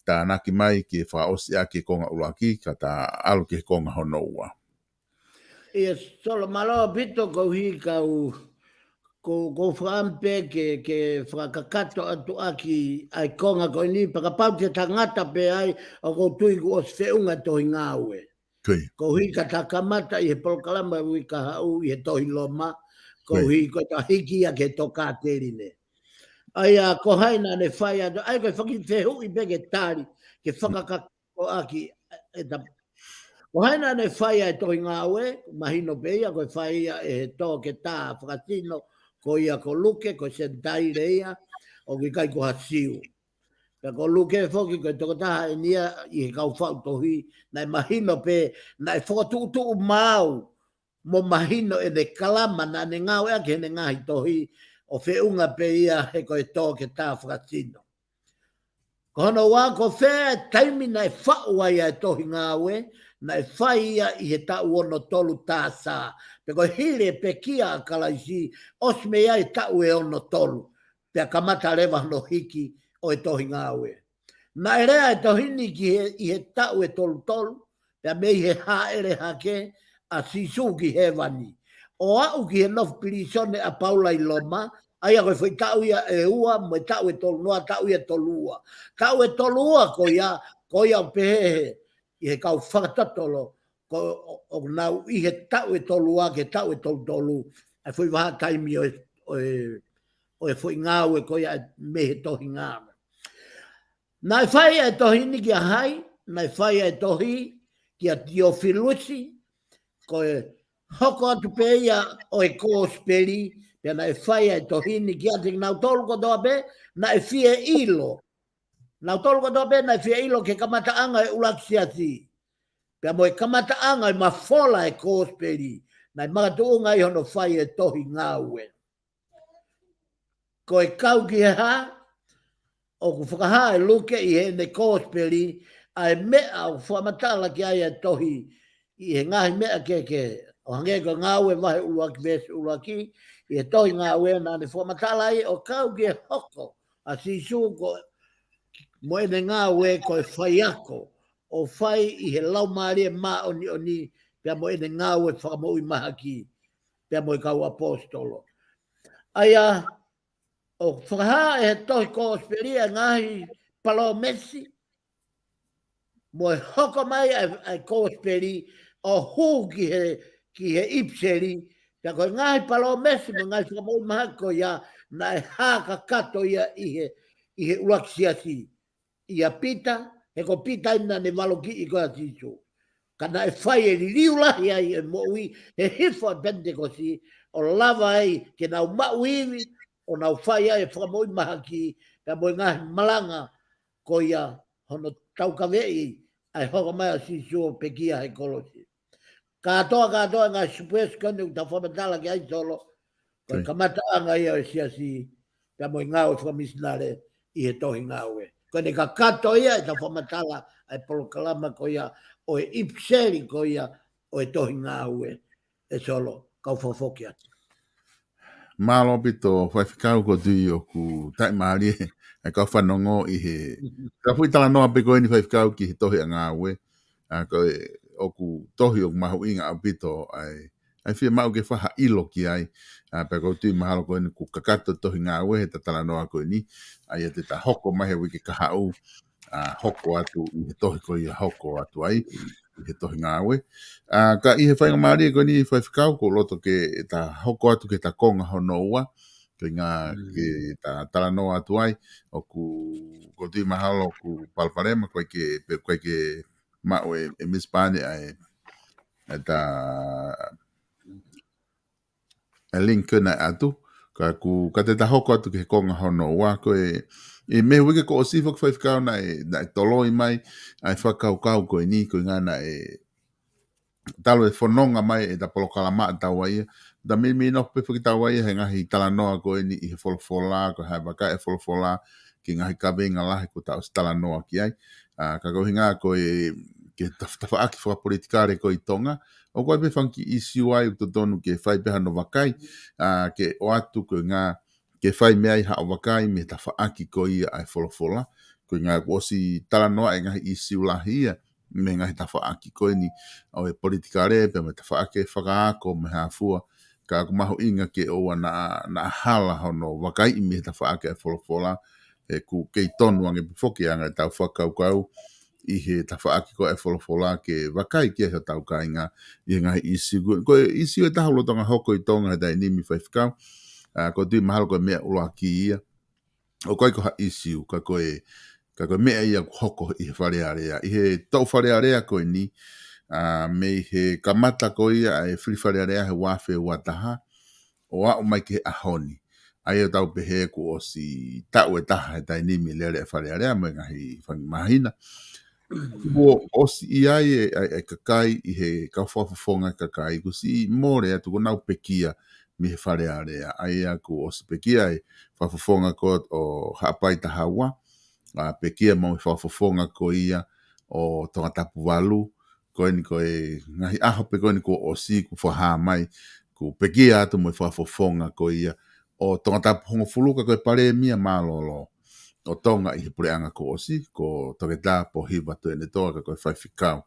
tānaki mai, ke fakaʻosi ʻaki e konga ʻuluaki, ka ta ʻalu ki he konga hono ua. ʻIo, Solo, mālō ʻaupito. Koeʻuhi kau, ko, ko fakaʻamu pē ke, ke fakakakato atu ʻaki ʻa e konga ko eni, pea kapau te ta ngata pē ai, ʻoku ou tui kuo ʻosi feʻunga tohi Ngāue. Ko ia. Koeʻuhi ka ta kamata ʻi he polokalama uike kahaʻu ʻi he tohi Loma, ko ia, koeʻuhi ko ʻeta hiki ia ki he tokāteline. ʻA ia, ko hai naʻa ne fai atu, ʻa ia ko e faki fehuʻi pē ke tali, ke fakaka- ko ʻaki, ʻe ta-, ko hai naʻa ne fai ʻa e tohi Ngāue, mahino pē ia, ko e fai ia ʻe he toketā fakasino, ko ia ko Luke, ko e Senitaile ia, ʻoku ʻikai ko ha Siu. Pea ko Luke foki, ko e tokotaha eni ia ʻi he kau faʻu tohi, naʻe mahino pē, naʻe fokotuʻutuʻu maau, mo mahino ʻene kalama naʻa ne ngāueʻaki heʻene ngaahi tohi, ʻo feʻunga pē ia he ko e toketā fakasino. Ko hono ua, ko fē e taimi naʻe faʻu ai ʻa e tohi Ngāue, naʻe fai ia ʻi he taʻu ono tolu T S, pe ko e hili e pekia ʻa Kalaisi, ʻosi mei ai e taʻu ʻe ono tolu, pea kamata leva hono hiki ʻo e tohi Ngāue. Naʻe lea e tohi ni ki he, ʻi he taʻu ʻe tolu tolu, pea mei he hāʻele hake ʻa Sīsū ki hēvani, ʻo aʻu ki he nofo pilīsone ʻa Paula ʻi Loma, ʻa ia ko e foʻi taʻu ia ʻe ua, mo e taʻu ʻe tolu noa, taʻu ia ʻe tolu ua. Taʻu ʻe tolu ua ko ia, ko ia ʻoku pehē he, ʻi he kau fakatotolo, ko, ʻo, ʻoku nau ʻi he taʻu ʻe tolu ua ki he taʻu ʻe tolu tolu, ʻa e foʻi vahaʻa taimi ʻo e, ʻo e, ʻo e foʻi ngāue ko ia mei he tohi Ngāue. Naʻe fai ʻa e tohi ni kia hai? Naʻe fai ʻa e tohi kia Tiofilusi, ko e hoko atu pē ia ʻo e kosipeli, pea naʻe fai ʻa e tohi ni kiate kinautolu kotoa pē naʻe fie ʻilo. Nautolu kotoa pē naʻe fie ʻilo ki he kamataʻanga ʻo e ʻuluaki siasi, pea mo e kamataʻanga ʻo e mafola ʻo e kosipeli, naʻe makatuʻunga ai hono fai ʻa e tohi Ngāue. Ko e kau ki he hā? ʻOku fakahā ʻe Luke ʻi heʻene kosipeli ʻa e meʻa ʻoku fakamatala ki ai ʻa e tohi ʻi he ngaahi meʻa kehekehe. ʻO hangē ko e Ngāue vahe ʻuluaki veesi ʻuluaki, ʻi he tohi Ngāue naʻa ne fakamatala ai ʻo kau ki he hoko ʻa Sīsū ko mo ʻene ngāue ko e faiako, ʻo fai ʻi he Laumālie Māʻoniʻoni, pea mo ʻene ngāue fakamoʻui mahaki, pea mo e kau ʻaposetolo. ʻA ia, ʻoku fakahā ʻe he tohi Kōsipeli ʻa e ngaahi palōmesi, mo e hoko mai ʻa e, ʻa e Kōsipeli ʻo hū ki he, ki he ʻipiseli, pea ko e ngaahi palōmesi mo e ngaahi fakamoʻui mahaki ko ia, naʻe hā kakato ia ʻi he, ʻi he ʻuluaki siasi, ʻia Pita, he ko Pita ʻeni naʻa ne valokiʻi ko ia ʻa Sīsū. Ka naʻe fai e liliu lahi ai e moʻui, he hifo ʻa e Penitekosi, ʻo lava ai ke nau maʻu ivi, ʻo nau fai ai e fakamoʻui mahaki, pea mo e ngaahi malanga ko ia hono taukaveʻi ʻa e hoko mai ʻa Sīsū ʻo pekia he kolosi. Kātoa, kātoa e ngaahi supuesi ko eni ʻoku tau fakamatala ki ai Solo, ko e kamataʻanga ia ʻo e siasi, pea mo e ngāue fakamisinale ʻi he tohi Ngāue. Ko ʻene kakato ia ʻetau fakamatala ʻa e polokalama ko ia ʻo e ʻipiseli ko ia ʻo e tohi Ngāue, ʻe Solo, kau fakafoki atu. Mālō ʻaupito Faifekau, ʻoku ou tui ʻoku taʻimālie ʻa e kau fanongo ʻi he, ka fui talanoa pē ko eni Faifekau ki he tohi ʻa Ngāue, ʻa ko e, ʻoku tohi ʻoku mahuʻinga ʻaupito ʻa e, ʻa e fiemaʻu ke fakaʻilo ki ai, ʻa pea ʻoku ou tui mahalo ko eni kuo kakato tohi Ngāue he ta talanoa ko eni, ʻa ia te ta hoko mai he uike kahaʻu, ʻa hoko atu ʻi he tohi ko ia hoko atu ai, ʻi he tohi Ngāue. ʻA ka ʻi he faingamālie ko eni Faifekau, ʻoku ou loto ke ta hoko atu ki he ta konga hono ua, ko e ngā ke ta talanoa atu ai, ʻoku, ʻoku ou tui mahalo ʻoku palopalema, ko e ke, pe ko e ke maʻu e, e Miss Pane ʻa e, ʻa e ta, e link ko ena atu, ka ʻoku, ka te ta hoko atu ki he konga hono ua ko e, ʻi he uike kuo ʻosi foki Faifekau naʻe, naʻe toloi mai ʻa e fakakaukau ko eni, ko e ngā naʻe talu e fononga mai ʻeta polokalama ʻa taua ia, ta mimi no pe foki taua ia he ngaahi talanoa ko eni ʻi he folofola, ko e hā e vakai e folofola ki he ngaahi kaveinga lahi kuo ta ʻosi talanoa ki ai. ʻA ka ko e ʻuhinga ko e, ke taf-, tafaʻaki fakapolitikale ko ē ʻi Tonga, ʻoku ʻi ai pē fanga kiʻi ʻīsiu ai ʻoku totonu ke fai pē hano vakai, ʻa ke ʻoatu ko e ngā ke fai mei ai haʻo vakai mei he tafaʻaki ko ia ʻa e folofola. Ko e ngā kuo ʻosi talanoa e ngaahi ʻīsiu lahi ia mei he ngaahi tafaʻaki ko eni ʻo e politikale, pea mei he tafaʻaki fakaako mo e hā fua. Ka ʻoku mahuʻinga ke ʻoua naʻa, naʻa hala hono vakaiʻi mei he tafaʻaki ʻa e folofola, he ʻoku kei tonu ange pē foki ʻa e ngaahi tau fakakaukau ʻi he tafaʻaki ko ē ʻa e folofola ke vakai ki ai hotau kāinga ʻi he ngaahi ʻīsiu. Ko e ʻīsiu ʻe taha lolotonga hoko ʻi Tonga he taimi ni Faifekau, ʻa, ʻoku ou tui mahalo ko e meʻa ʻuluaki ia. ʻOku ʻikai ko ha ʻīsiu, ka ko e, ka ko e meʻa ia ʻoku hoko ʻi he Fale Alea. ʻI he toʻu Fale Alea ko eni, ʻa, mei he kamata ko ia ʻa e fili Fale Alea he ua afe ua taha, ʻo aʻu mai ki he ʻaho ni. ʻA ia ʻoku tau pehē kuo ʻosi taʻu ʻe taha he taimi ni lele e Fale Alea mo e ngaahi fanga māhina. Kuo ʻosi ʻi ai e, e, e kakai ʻi he kau fakafofonga kakai kuo ʻosi mole atu kuo nau pekia mei he Fale Alea. ʻA ia kuo ʻosi pekia e fakafofonga ko ē ʻo Haʻapai Tahaua, ʻa, pekia mo e fakafofonga ko ia ʻo Tongatapu Valu, ko eni ko e ngaahi ʻaho pē ko eni kuo ʻosi kuo fakahā mai, kuo pekia atu mo e fakafofonga ko ia ʻo Tongatapu Hongofulu ka ko e Palēmia Mālōlō ʻo Tonga ʻi he puleʻanga kuo ʻosi, ko Toketā Pōhiva Tuʻiʻonetoa ka ko e Faifekau.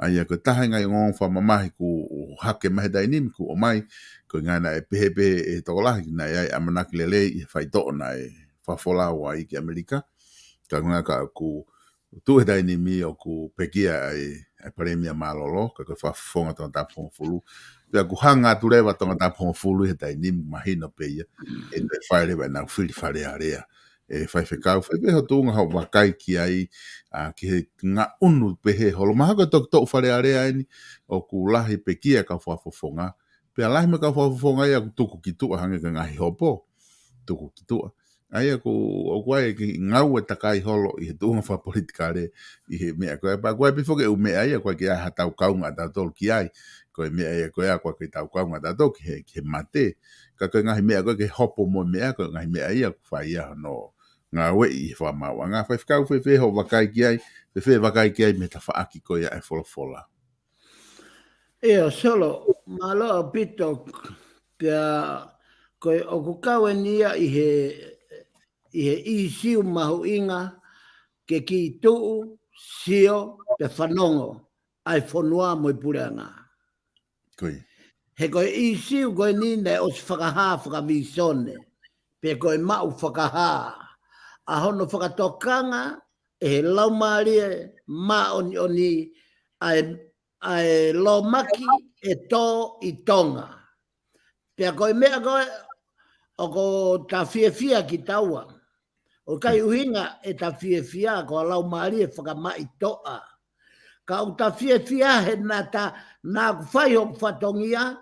ʻA ia ko e taha e ngaahi ongoongo fakamamahi kuo hake mai he taimi ni kuo ʻomai, ko e ngaahi naʻe pehē pē ʻe he tokolahi naʻe ʻi ai e ʻamanaki lelei ʻi he faitoʻo naʻe fakafolau ai ki ʻAmelika. Ka ko e ngaahi ka ʻoku tuʻu he taimi ni ʻoku pekia ai e Palēmia Mālōlō, ka ko e fakafofonga Tongatapu Hongofulu. Pea kuo hanga atu leva Tongatapu Hongofulu he taimi ni mahino pē ia, ʻe toe fai leva ʻenau fili Fale Alea. ʻE Faifekau, fai pē ho tuʻunga haʻo vakai ki ai, ʻa, ki he ngaʻunu pehē holo. Mahalo ko e toki toʻu Fale Alea eni, ʻoku lahi pekia kau fakafofonga. Pea lahi mo e kau fakafofonga ia ʻoku tuku ki tuʻa hangē ko e ngaahi hopo. Tuku ki tuʻa. ʻA ia ʻoku, ʻoku ʻi ai e kiʻi ngāue takai holo ʻi he tuʻunga fakapolitikale ʻi he meʻa ko ē. Pea ʻoku ʻi ai pē foki e ʻū meʻa ia, ʻoku ʻikai ke ʻi ai haʻatau kaunga ʻatautolu ki ai. Ko e meʻa ia ko ē, ʻoku ʻikai ke tau kaunga ʻatautolu ki he, ki he mate. Ka ko e ngaahi meʻa ko ē, ki he hopo mo e meʻa, ko e ngaahi meʻa ia ʻoku fai ia hono ngāueʻi ʻi he fakamaauʻanga. Faifekau, fēfē hoʻo vakai ki ai, fēfē vakai ki ai mei he tafaʻaki ko ia ʻa e folofola? ʻIo, Solo, mālō ʻaupito. Pea ko e ʻoku kau eni ia ʻi he, ʻi he ʻīsiu mahuʻinga ke kiʻi tuʻu, sio, pea fanongo ʻa e fonua mo e puleʻanga. He ko e ʻīsiu ko eni naʻe ʻosi fakahā fakavīsone, pe ko e maʻu fakahā ʻa hono fakatokanga ʻe he Laumālie Māʻoniʻoni ʻa e, ʻa e lōmaki ʻe tō ʻi Tonga. Pea ko e meʻa ko ē ʻoku ta fiefia kitaua. ʻOku ʻikai ʻuhinga ʻeta fiefia ko e Laumālie fakamaʻitoʻa. Ka ʻoku ta fiefia he naʻa ta, naʻa ku fai hoku fatongia,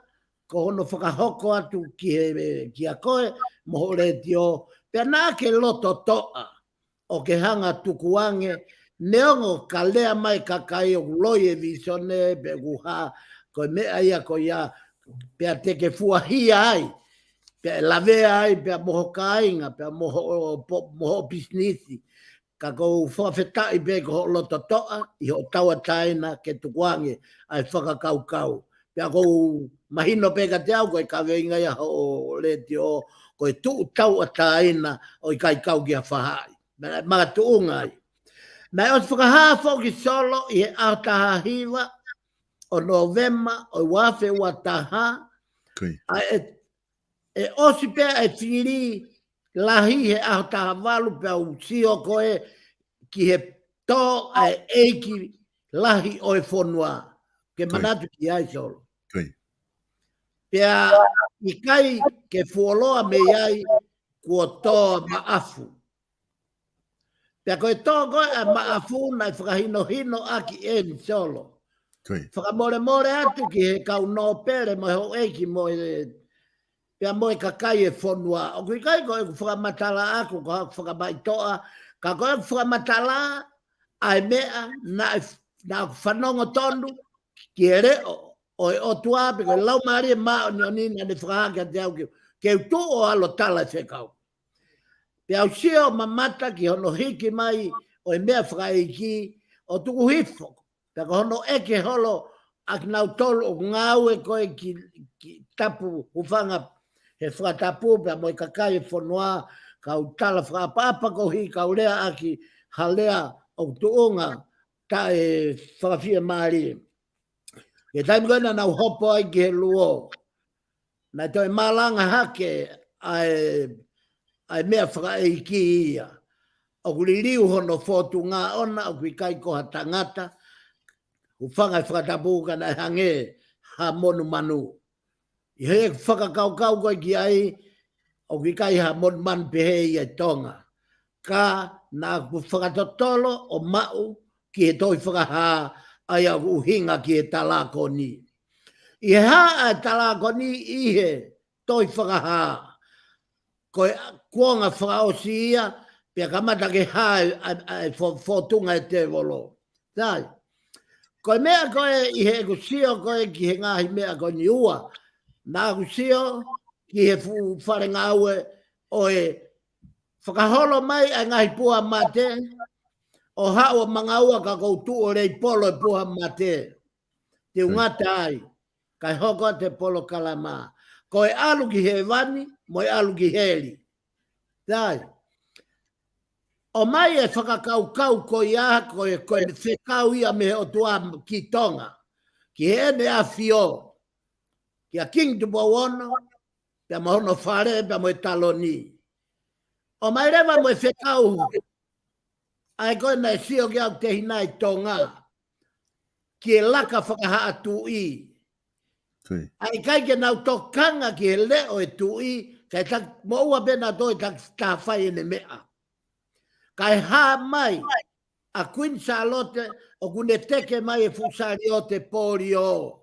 ko hono fakahoko atu ki he, kia koe, mo hoʻo letiō, pea naʻa ke loto toʻa ʻo ke hanga tukuange, neongo ka lea mai kakai ʻoku loi e vīsone, pe ʻoku hā, ko e meʻa ia ko ia, pea te ke fuahia ai, pea ʻe lavea ai, pea mo ho kāinga, pea mo hoʻo, po-, mo hoʻo pisinisi. Ka ʻoku ou fakafetaʻi pē ko hoʻo loto toʻa, ʻi hoʻo tauʻatāina ke tukuange ʻa e fakakaukau. Pea ʻoku ou mahino pē kiate au ko e kaveinga ia hoʻo letiō, ko e tuʻu tauʻatāina ʻo ʻikai kau ki ha faʻahi. Naʻe makatuʻunga ai. Naʻe ʻosi fakahā foki Solo ʻi he ʻaho taha hiva ʻo Nōvema ʻo e ua afe ua taha, ʻa e, ʻe ʻosi pē ʻa e fili lahi he ʻaho taha valu pea u sio ko ē ki he tō ʻa e ʻeiki lahi ʻo e fonua. Ke manatu ki ai, Solo. Pea ʻikai ke fuoloa mei ai kuo tō Maʻafu. Pea ko e tō ko ē ʻa Maʻafu naʻe fakahinohino ʻaki eni, Solo. Fakamolemole atu ki he kau nōpele mo e houʻeiki mo e, pea mo e kakai e fonua. ʻOku ʻikai ko ʻeku fakamatala ʻaʻaku ko haʻaku fakamaʻitoʻa, ka ko ʻeku fakamatala ʻa e meʻa naʻe, naʻa ku fanongo tonu ki he leʻo ʻo e ʻOtua pe ko e Laumālie Māʻoniʻoni naʻa ne fakahā kiate au ke, ke u tuʻu ʻo ʻalu ʻo tala e fekau. Pea u sio mamata ki hono hiki mai ʻo e meʻa fakaʻeiki ʻo tuku hifo. Pea ko hono ʻeke holo ʻa kinautolu ʻoku ngāue ko ē ki, ki tapu hūfanga he fakatapu pea mo e kakai e fonua, kau tala fakaʻapaʻapa koeʻuhi kau lea ʻaki ha lea ʻoku tuʻunga taʻefakafiemālie. He taimi ko ē naʻa nau hopo ai ki he luo, naʻe toe malanga hake ʻa e, ʻa e meʻa fakaʻeiki ia. ʻOku liliu hono fōtunga ʻoʻona, ʻoku ʻikai ko ha tangata, hūfanga he fakatapu ka naʻe hangē ha monumanu. ʻI heʻeku fakakaukau ko ē ki ai, ʻoku ʻikai ha monumanu pehē ia ʻi Tonga. Ka naʻa ku fakatotolo ʻo maʻu ki he tohi fakahā ʻa ia ʻoku ʻuhinga ki he talākoni. ʻI he hā ʻa e talākoni ʻi he tohi fakahā? Ko e kuonga fakaʻosi ia, pea kamata ke hā ʻa e, ʻa e fō-, fōtunga e tēvolo. Sai. Ko e meʻa ko ē ʻi heʻeku sio ko ē ki he ngaahi meʻa ko eni ua, naʻa ku sio ki he fuʻu fale ngāue ʻo e fakaholo mai ʻa e ngaahi puha mate, ʻo haʻu ʻo mangaua ka ʻoku ou tuʻu ʻo leipolo e puha mate. Te u ngata ai, kae hoko atu e polokalama. Ko e ʻalu ki hēvani, mo e ʻalu ki heli. Sai. ʻOmai e fakakaukau ko ia, ko e, ko e fekau ia mei he ʻOtua ki Tonga. Ki heʻene ʻAfio. Kia Kingi Tupou Ono, pea mo hono fale, pea mo e taloni. ʻOmai leva mo e fekau ʻa e ko ē naʻe sio ki ai ʻa e tehina ʻi Tonga. Ki he laka fakahaʻa tuʻi. ʻA e ʻikai ke nau tokanga ki he leʻo e tuʻi, kae taki moʻua pē nautolu ʻe taki taha fai ʻene meʻa. Kae hā mai ʻa Kuini Sālote ʻoku ne teke mai e fuʻu saliote polio.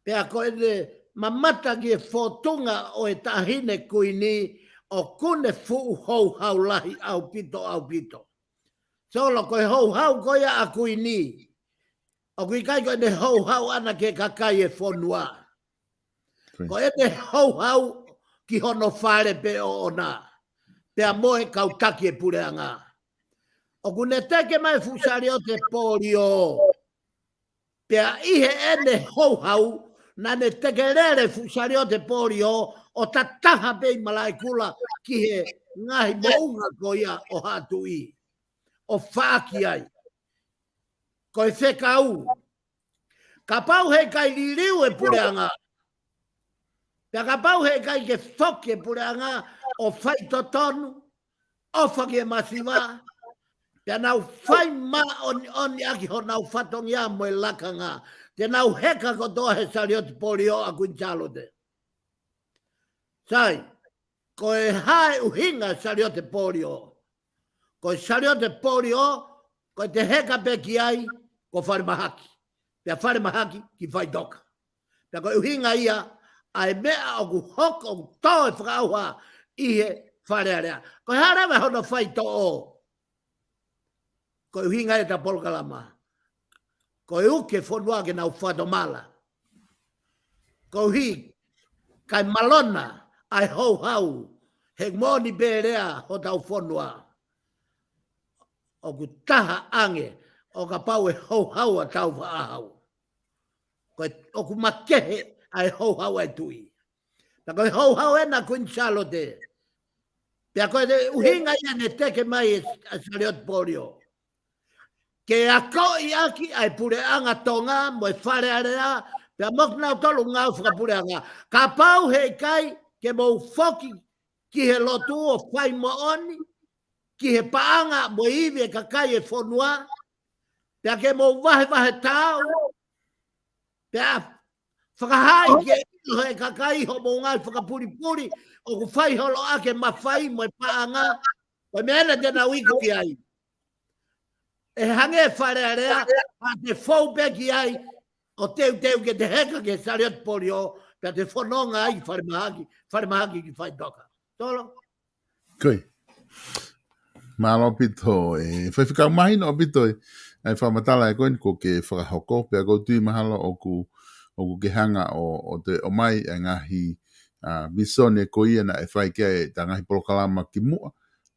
Pea ko ʻene mamata ki he fōtunga ʻo e taʻahine kuini ʻoku ne fuʻu houhau lahi ʻaupito, ʻaupito. Solo, ko e houhau ko ia ʻa kuini, ʻoku ʻikai ko ʻene houhau ʻana ki he kakai e fonua. Ko ʻene houhau ki hono fale pē ʻoʻona. Pea mo e kau taki e puleʻanga. ʻOku ne teke mai fuʻu saliote polio. Pea ʻi heʻene houhau, naʻa ne tekelele fuʻu saliote polio ʻo tataha pē ʻi Malaʻekula ki he ngaahi moʻunga ko ia ʻo Haʻa Tuʻi, ʻo faʻaki ai. Ko e fekau, kapau heʻikai liliu e puleʻanga, pea kapau heʻikai ke foki e puleʻanga ʻo faitotonu, ʻofa ki he masiva, pea nau fai māʻoniʻoni ʻaki honau fatongia mo e lakanga, te nau heka kotoa he saliote polio ʻa Kuini Sālote. Sai, ko e hā e ʻuhinga saliote polio? Ko e saliote polio, ko e te heka pē ki ai, ko falemahaki. Pea falemahaki ki faʻitoka. Pea ko e ʻuhinga ia ʻa e meʻa ʻoku hoko, ʻoku tō e fakaʻauha ʻi he Fale Alea. Ko e hā leva hono faitoʻo? Ko e ʻuhinga ia ʻeta polokalama. Ko e uke fonua ke nau fakatomala. Koeʻuhi, kae malona ʻa e houhau, he moʻoni pē lea hotau fonua. ʻOku taha ange ʻo kapau ʻe houhau ʻa Tāufaʻāhau. Ko e, ʻoku makehe ʻa e houhau ʻa e tuʻi. Pea ko e houhau ena ʻa Kuini Sālote. Pea ko e ʻuhinga ia ne teke mai e, ʻa e saliote polio. Ke akoʻi ʻaki ʻa e puleʻanga Tonga mo e Fale Alea, pea mo kinautolu ngāue fakapuleʻanga. Kapau heʻikai ke mou foki ki he lotu ʻo fai moʻoni, ki he paʻanga mo e ivi e kakai e fonua, pea ke mou vahevahe taau, pea fakahā ki he ʻilo he kakai hoʻomou ngāue fakapulipuli, ʻoku fai holo ʻaki e mafai mo e paʻanga, ko e meʻa ena te nau iku ki ai. ʻE hangē Fale Alea, ʻa te fou pē ki ai, ʻo teuteu ke te heka ki he saliote polio, pea te fononga ai falemahaki, falemahaki ki faʻitoka. Tolo? Koia. Mālō ʻaupito, ʻe, faifekau, mahino ʻaupito e, ʻa e fakamatala ē ko eni ʻoku ke fakahoko, pea ʻoku ou tui mahalo ʻoku, ʻoku ke hanga ʻo, ʻo te ʻomai e ngaahi, ʻa, visone ko ia naʻe fai ki ai ʻeta ngaahi polokalama kimuʻa,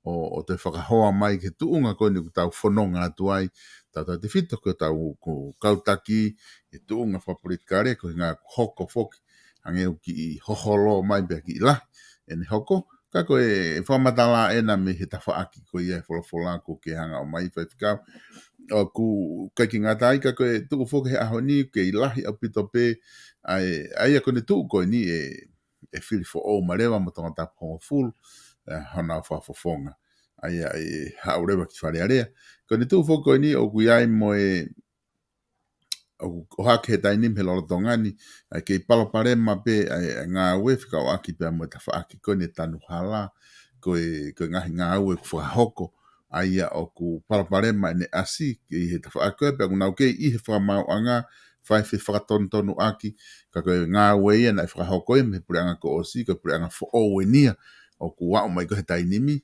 ʻo, ʻo te fakahoa mai ki he tuʻunga ko eni ʻoku tau fononga atu ai, tautautefito ki hotau, ko, kau taki, e tuʻunga fakapolitikale, ko e ngaahi hoko foki, hangē ʻoku kiʻi hoholo mai pea kiʻi lahi ʻene hoko, ka ko e fakamatala ena mei he tafaʻaki ko ia e folofola ʻoku ke hanga ʻo ʻomai faifekau. ʻOku ʻikai ke ngata ai ka ko e tuʻu foki he ʻaho ni ʻoku kei lahi ʻaupito pē ʻa e, ʻa ia ko eni tuʻu ko eni ʻe, ʻe fili foʻou mai leva mo Tongatapu hongofulu, ʻe, honau fakafofonga. ʻA ia ʻe haʻu leva ki Fale Alea. Ko eni tuʻu foki ko eni ʻoku ʻi ai mo e ʻoku ʻohake he taimi ni he lolotonga ni, ʻa e kei palopalema pē ʻa e, ʻa e ngāue fekauʻaki pea mo e tafaʻaki ko eni e tanu hala, ko e, ko e ngaahi ngāue ʻoku fakahoko, ʻa ia ʻoku palopalema ʻene ʻasi, ki he tafaʻaki ko ē pea ʻoku nau kei ʻi he fakamaauʻanga, fai fefakatonutonuʻaki, ka ko e ngāue ia naʻe fakahoko ia mei he puleʻanga kuo ʻosi, ko e puleʻanga foʻou eni ia, ʻoku aʻu mai ko ē he taimi ni,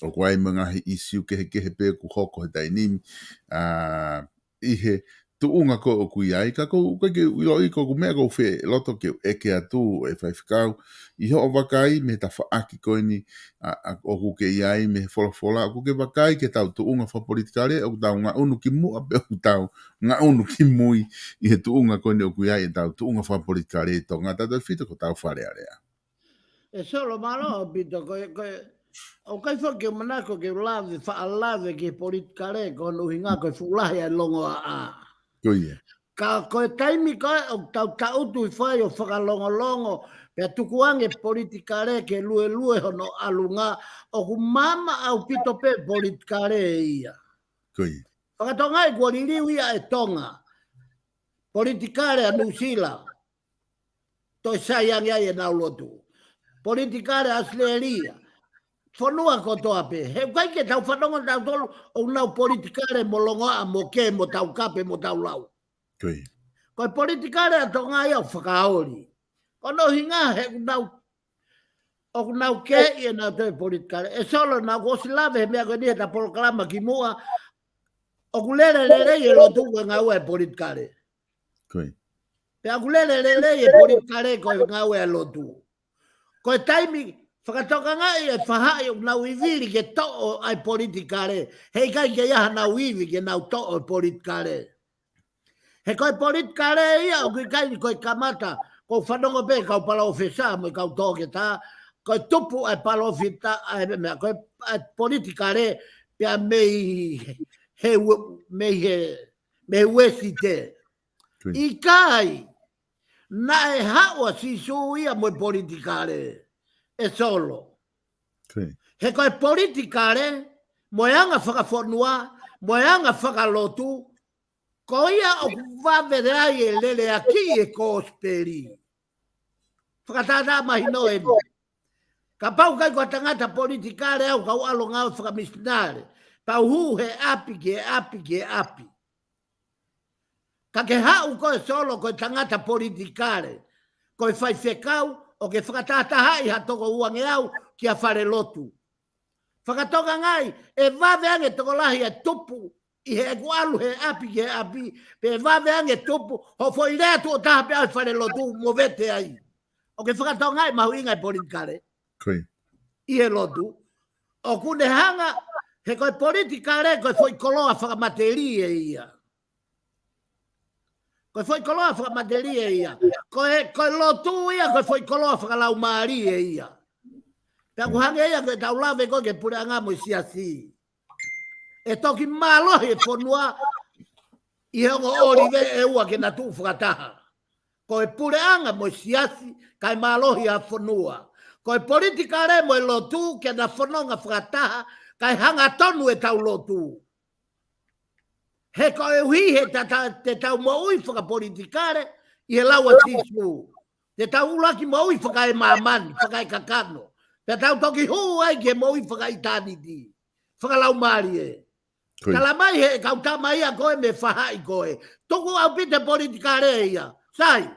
ʻoku ʻi ai mo e ngaahi ʻisiū kehekehe pē ʻoku hoko he taimi ni, ʻa, ʻi he tuʻunga ko ē ʻoku ʻi ai, ka ʻoku ou, ʻikai ke u ʻiloʻi ko e hā e meʻa ʻoku ou fie loto ke u ʻeke atu ʻe faifekau, ʻi hoʻo vakai mei he tafaʻaki ko eni, ʻa, ʻa, ʻoku ke ʻi ai mei he folofola, ʻoku ke vakai ki heʻetau tuʻunga fakapolitikale, ʻoku tau ngaʻunu ki muʻa pe ʻoku tau ngaʻunu ki mui, ʻi he tuʻunga ko eni ʻoku ʻi ai ʻetau tuʻunga fakapolitikale ʻi Tonga, tautautefito ko hotau Fale Alea. ʻE Solo, mālō ʻaupito, ko e, ko e, ʻoku ʻikai foki ke u manako ke u lave, faʻa lave ki he politikale, ko hono ʻuhinga ko e fuʻu lahi ʻa e longoaʻa. Ko ia. Ka ko e taimi ko ē ʻoku tau taʻutu ʻi fai ʻo fakalongolongo, pea tukuange politikale ke luelue hono ʻalunga, ʻoku maama ʻaupito pē politikale ia. Ko ia. Fakatonga ē kuo liliu ia ʻe Tonga. Politikale ʻa Nuʻusila. Toe sai ange ai ʻenau lotu. Politikale ʻAositelēlia. Fonua kotoa pē. He ʻikai ke tau fanongo tautolu ʻoku nau politikale mo longoaʻa mo kē mo taukape mo taulau. Ko ia. Ko e politikale ʻa Tonga ia ʻoku fakaoli. Ko hono ʻuhinga he ʻoku nau, ʻoku nau kē ʻi heʻenau toe politikale. ʻE Solo, naʻá ku ʻosi lave he meʻa ko eni heʻeta polokalama kimuʻa. ʻOku lele lelei e lotu ko e ngāue politikale. Ko ia. Pea ʻoku lele lelei e politikale ko e ngāue ʻa e lotu. Ko e taimi, fakatokangaʻi e fahaʻi ʻoku nau ivili ke toʻo ʻa e politikale. Heʻikai ke ʻi ai hanau ivi ke nau toʻo e politikale. He ko e politikale ia ʻoku ʻikai ni ko e kamata, ʻoku ou fanongo pē kau palōfesa mo e kau toketā, ko e tupu ʻa e palōfita, ʻa e meʻa, ko e, ʻa e politikale, pea mei he, mei he, mei he Uēsite. ʻIkai, naʻe haʻu ʻa Sīsū ia mo e politikale, ʻe Solo. He ko e politikale, mo e anga fakafonua, mo e anga fakalotu, ko ia ʻoku vave ai e leleakiʻi e kosipeli. Fakatātā mahino eni. Kapau ʻikai ko ha tangata politikale au kau ʻalu ʻo ngāue fakamisinale, pea u hū he ʻapi ki he ʻapi ki he ʻapi. Ka ke haʻu koe Solo ko e tangata politikale, ko e faifekau, ʻo ke fakatahatahaʻi ha toko uangeau ki ha falelotu. Fakatokangaʻi, ʻe vave ange tokolahi e tupu, ʻi heʻeku ʻalu he ʻapi ki he ʻapi, pe ʻe vave ange tupu, hoʻo foʻi lea tuʻo taha pē ʻa e falelotu mo vete ai. ʻOku ke fakatokangaʻi mahuʻinga e politikale ʻi he lotu. ʻOku ne hanga, he ko e politikale, ko e foʻi koloa fakamatelie ia. Ko e foʻi koloa fakamatelie ia. Ko e, ko e lotu ia, ko e foʻi koloa fakalaumālie ia. Pea ʻoku hangē ia ko e tau lave ko ē ki he puleʻanga mo e siasi. ʻE toki mālohi e fonua ʻi he ongo ʻōlive ʻe ua ke na tuʻu fakataha. Ko e puleʻanga mo e siasi, kae mālohi ʻa e fonua. Ko e politikale mo e lotu ke na fononga fakataha, kae hangatonu e tau lotu. He koeʻuhi he tata, te tau moʻui fakapolitikale, ʻi he lau ʻa Sīsū. Te tau ʻuluaki moʻui fakaemāmani, fakaekakano. Pea tau toki hū ai ki he moʻui fakaʻitāniti. Fakalaumālie. Tala mai he kau tama ia ko ē mei fahaʻi ko ē. Tuku ʻaupito e politikale ia. Sai,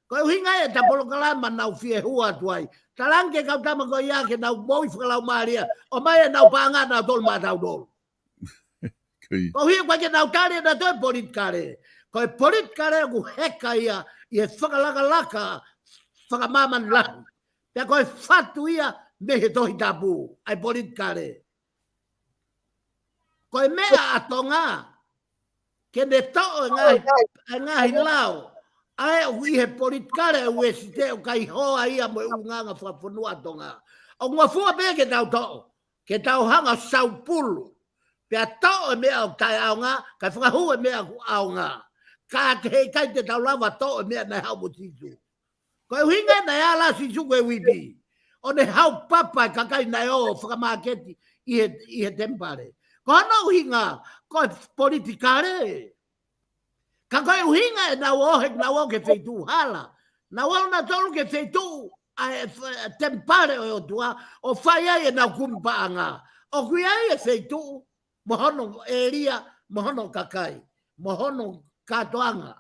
ko e ʻuhinga ia ʻeta polokalama naʻa ku fie hū atu ai. Talaange ki he kau tama ko ia ke nau moʻui fakalaumālie. ʻOmai ʻenau paʻanga nautolu maʻatautolu. Koeʻuhi ʻoku ʻikai ke nau tali ʻenautolu e politikale. Ko e politikale ʻoku heka ia ʻi he fakalakalaka fakamāmani lahi. Pea ko e fatu ia mei he Tohi Tapu, ʻa e politikale. Ko e meʻa ʻa Tonga, ke ne toʻo e ngaahi, e ngaahi lao, ʻa ē ʻoku ʻi he politikale ʻa e Uēsite ʻoku ʻikai hoa ia mo e ʻulungaanga fakafonua ʻa Tonga. ʻOku ngofua pē ke tau toʻo, ke tau hanga ʻo saupulu. Pea toʻo e meʻa ʻoku taʻeʻaonga, kae fakahū e meʻa ʻoku ʻaonga. Ka ke heʻikai te tau lava toʻo e meʻa naʻe haʻu mo Sīsū. Ko e ʻuhinga naʻe ala Sīsū ko e uipi. ʻO ne haupapa e kakai naʻe ō ʻo fakamāketi ʻi he, ʻi he temipale. Ko hono ʻuhinga, ko e politikale. Ka ko e ʻuhinga ʻenau ō he, nau ō ki he feituʻu hala. Nau ō nautolu ki he feituʻu ʻa e f-, temipale ʻo e ʻOtua, ʻo fai ai ʻenau kumi paʻanga. ʻOku ʻi ai e feituʻu, mo hono ʻēlia, mo hono kakai, mo hono kātoanga.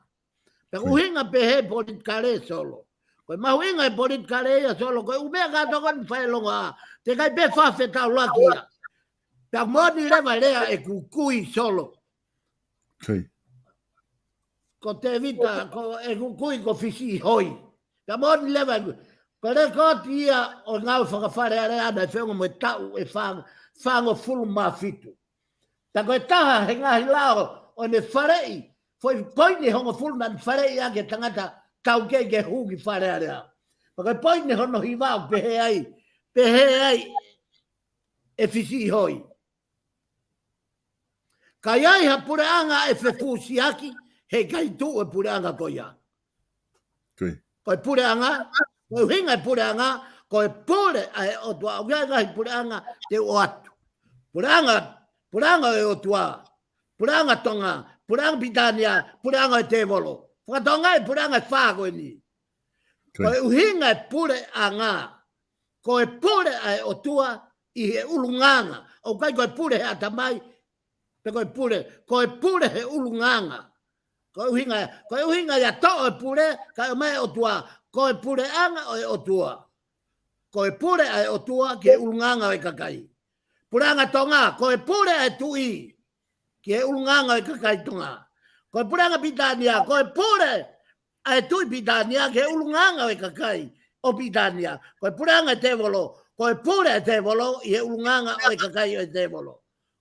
Pea ʻuhinga pē he politikale Solo. Ko e mahuʻinga e politikale ia Solo, ko e ʻū meʻa kātoa ko eni fai longoaʻa, teʻeki ai pē fai fetaulaki ia. Pea moʻoni leva e lea ʻeku kui Solo. Ko Tēvita, ko ʻeku kui ko Fisiʻihoi. Pea moʻoni leva ʻeku, ko e lekooti ia ʻo e ngāue fakafalealea naʻe feʻunga mo e taʻu ʻe fā-, fāngofulu mā fitu. Pea ko e taha he ngaahi lao ʻo ne faleʻi, foʻi poini hongofulu naʻa ne faleʻi ʻaki e tangata taukei ke hū ki Fale Alea. Pea ko e poini hono hiva ʻoku pehē ai, pehē ai ʻe Fisiʻihoi. Ka ʻi ai ha puleʻanga ʻe fefusiaki, heʻikai tuʻu e puleʻanga ko ia. Ko e puleʻanga, ko e ʻuhinga e puleʻanga, ko e pule ʻa e ʻOtua, ʻoku ʻi ai e ngaahi puleʻanga te u ʻoatu. Puleʻanga, puleʻanga ʻo e ʻOtua, puleʻanga Tonga, puleʻanga Pilitānia, puleʻanga ʻo e tēvolo. Fakatonga e puleʻanga ʻe fā ko eni. Ko e ʻuhinga e puleʻanga, ko e pule ʻa e ʻOtua ʻi he ʻulungaanga. ʻOku ʻikai ko e pule he ʻatamai, pe ko e pule, ko e pule he ʻulungaanga. Ko e ʻuhinga, ko e ʻuhinga ia toʻo e pule, kae ʻomai e ʻOtua, ko e puleʻanga ʻo e ʻOtua. Ko e pule ʻa e ʻOtua ki he ʻulungaanga ʻo e kakai. Puleʻanga Tonga, ko e pule ʻa e tuʻi ki he ʻulungaanga ʻo e kakai Tonga. Ko e puleʻanga Pilitānia, ko e pule ʻa e tuʻi Pilitānia ki he ʻulungaanga ʻo e kakai ʻo Pilitānia. Ko e puleʻanga e tēvolo, ko e pule ʻa e tēvolo ʻi he ʻulungaanga ʻo e kakai ʻo e tēvolo.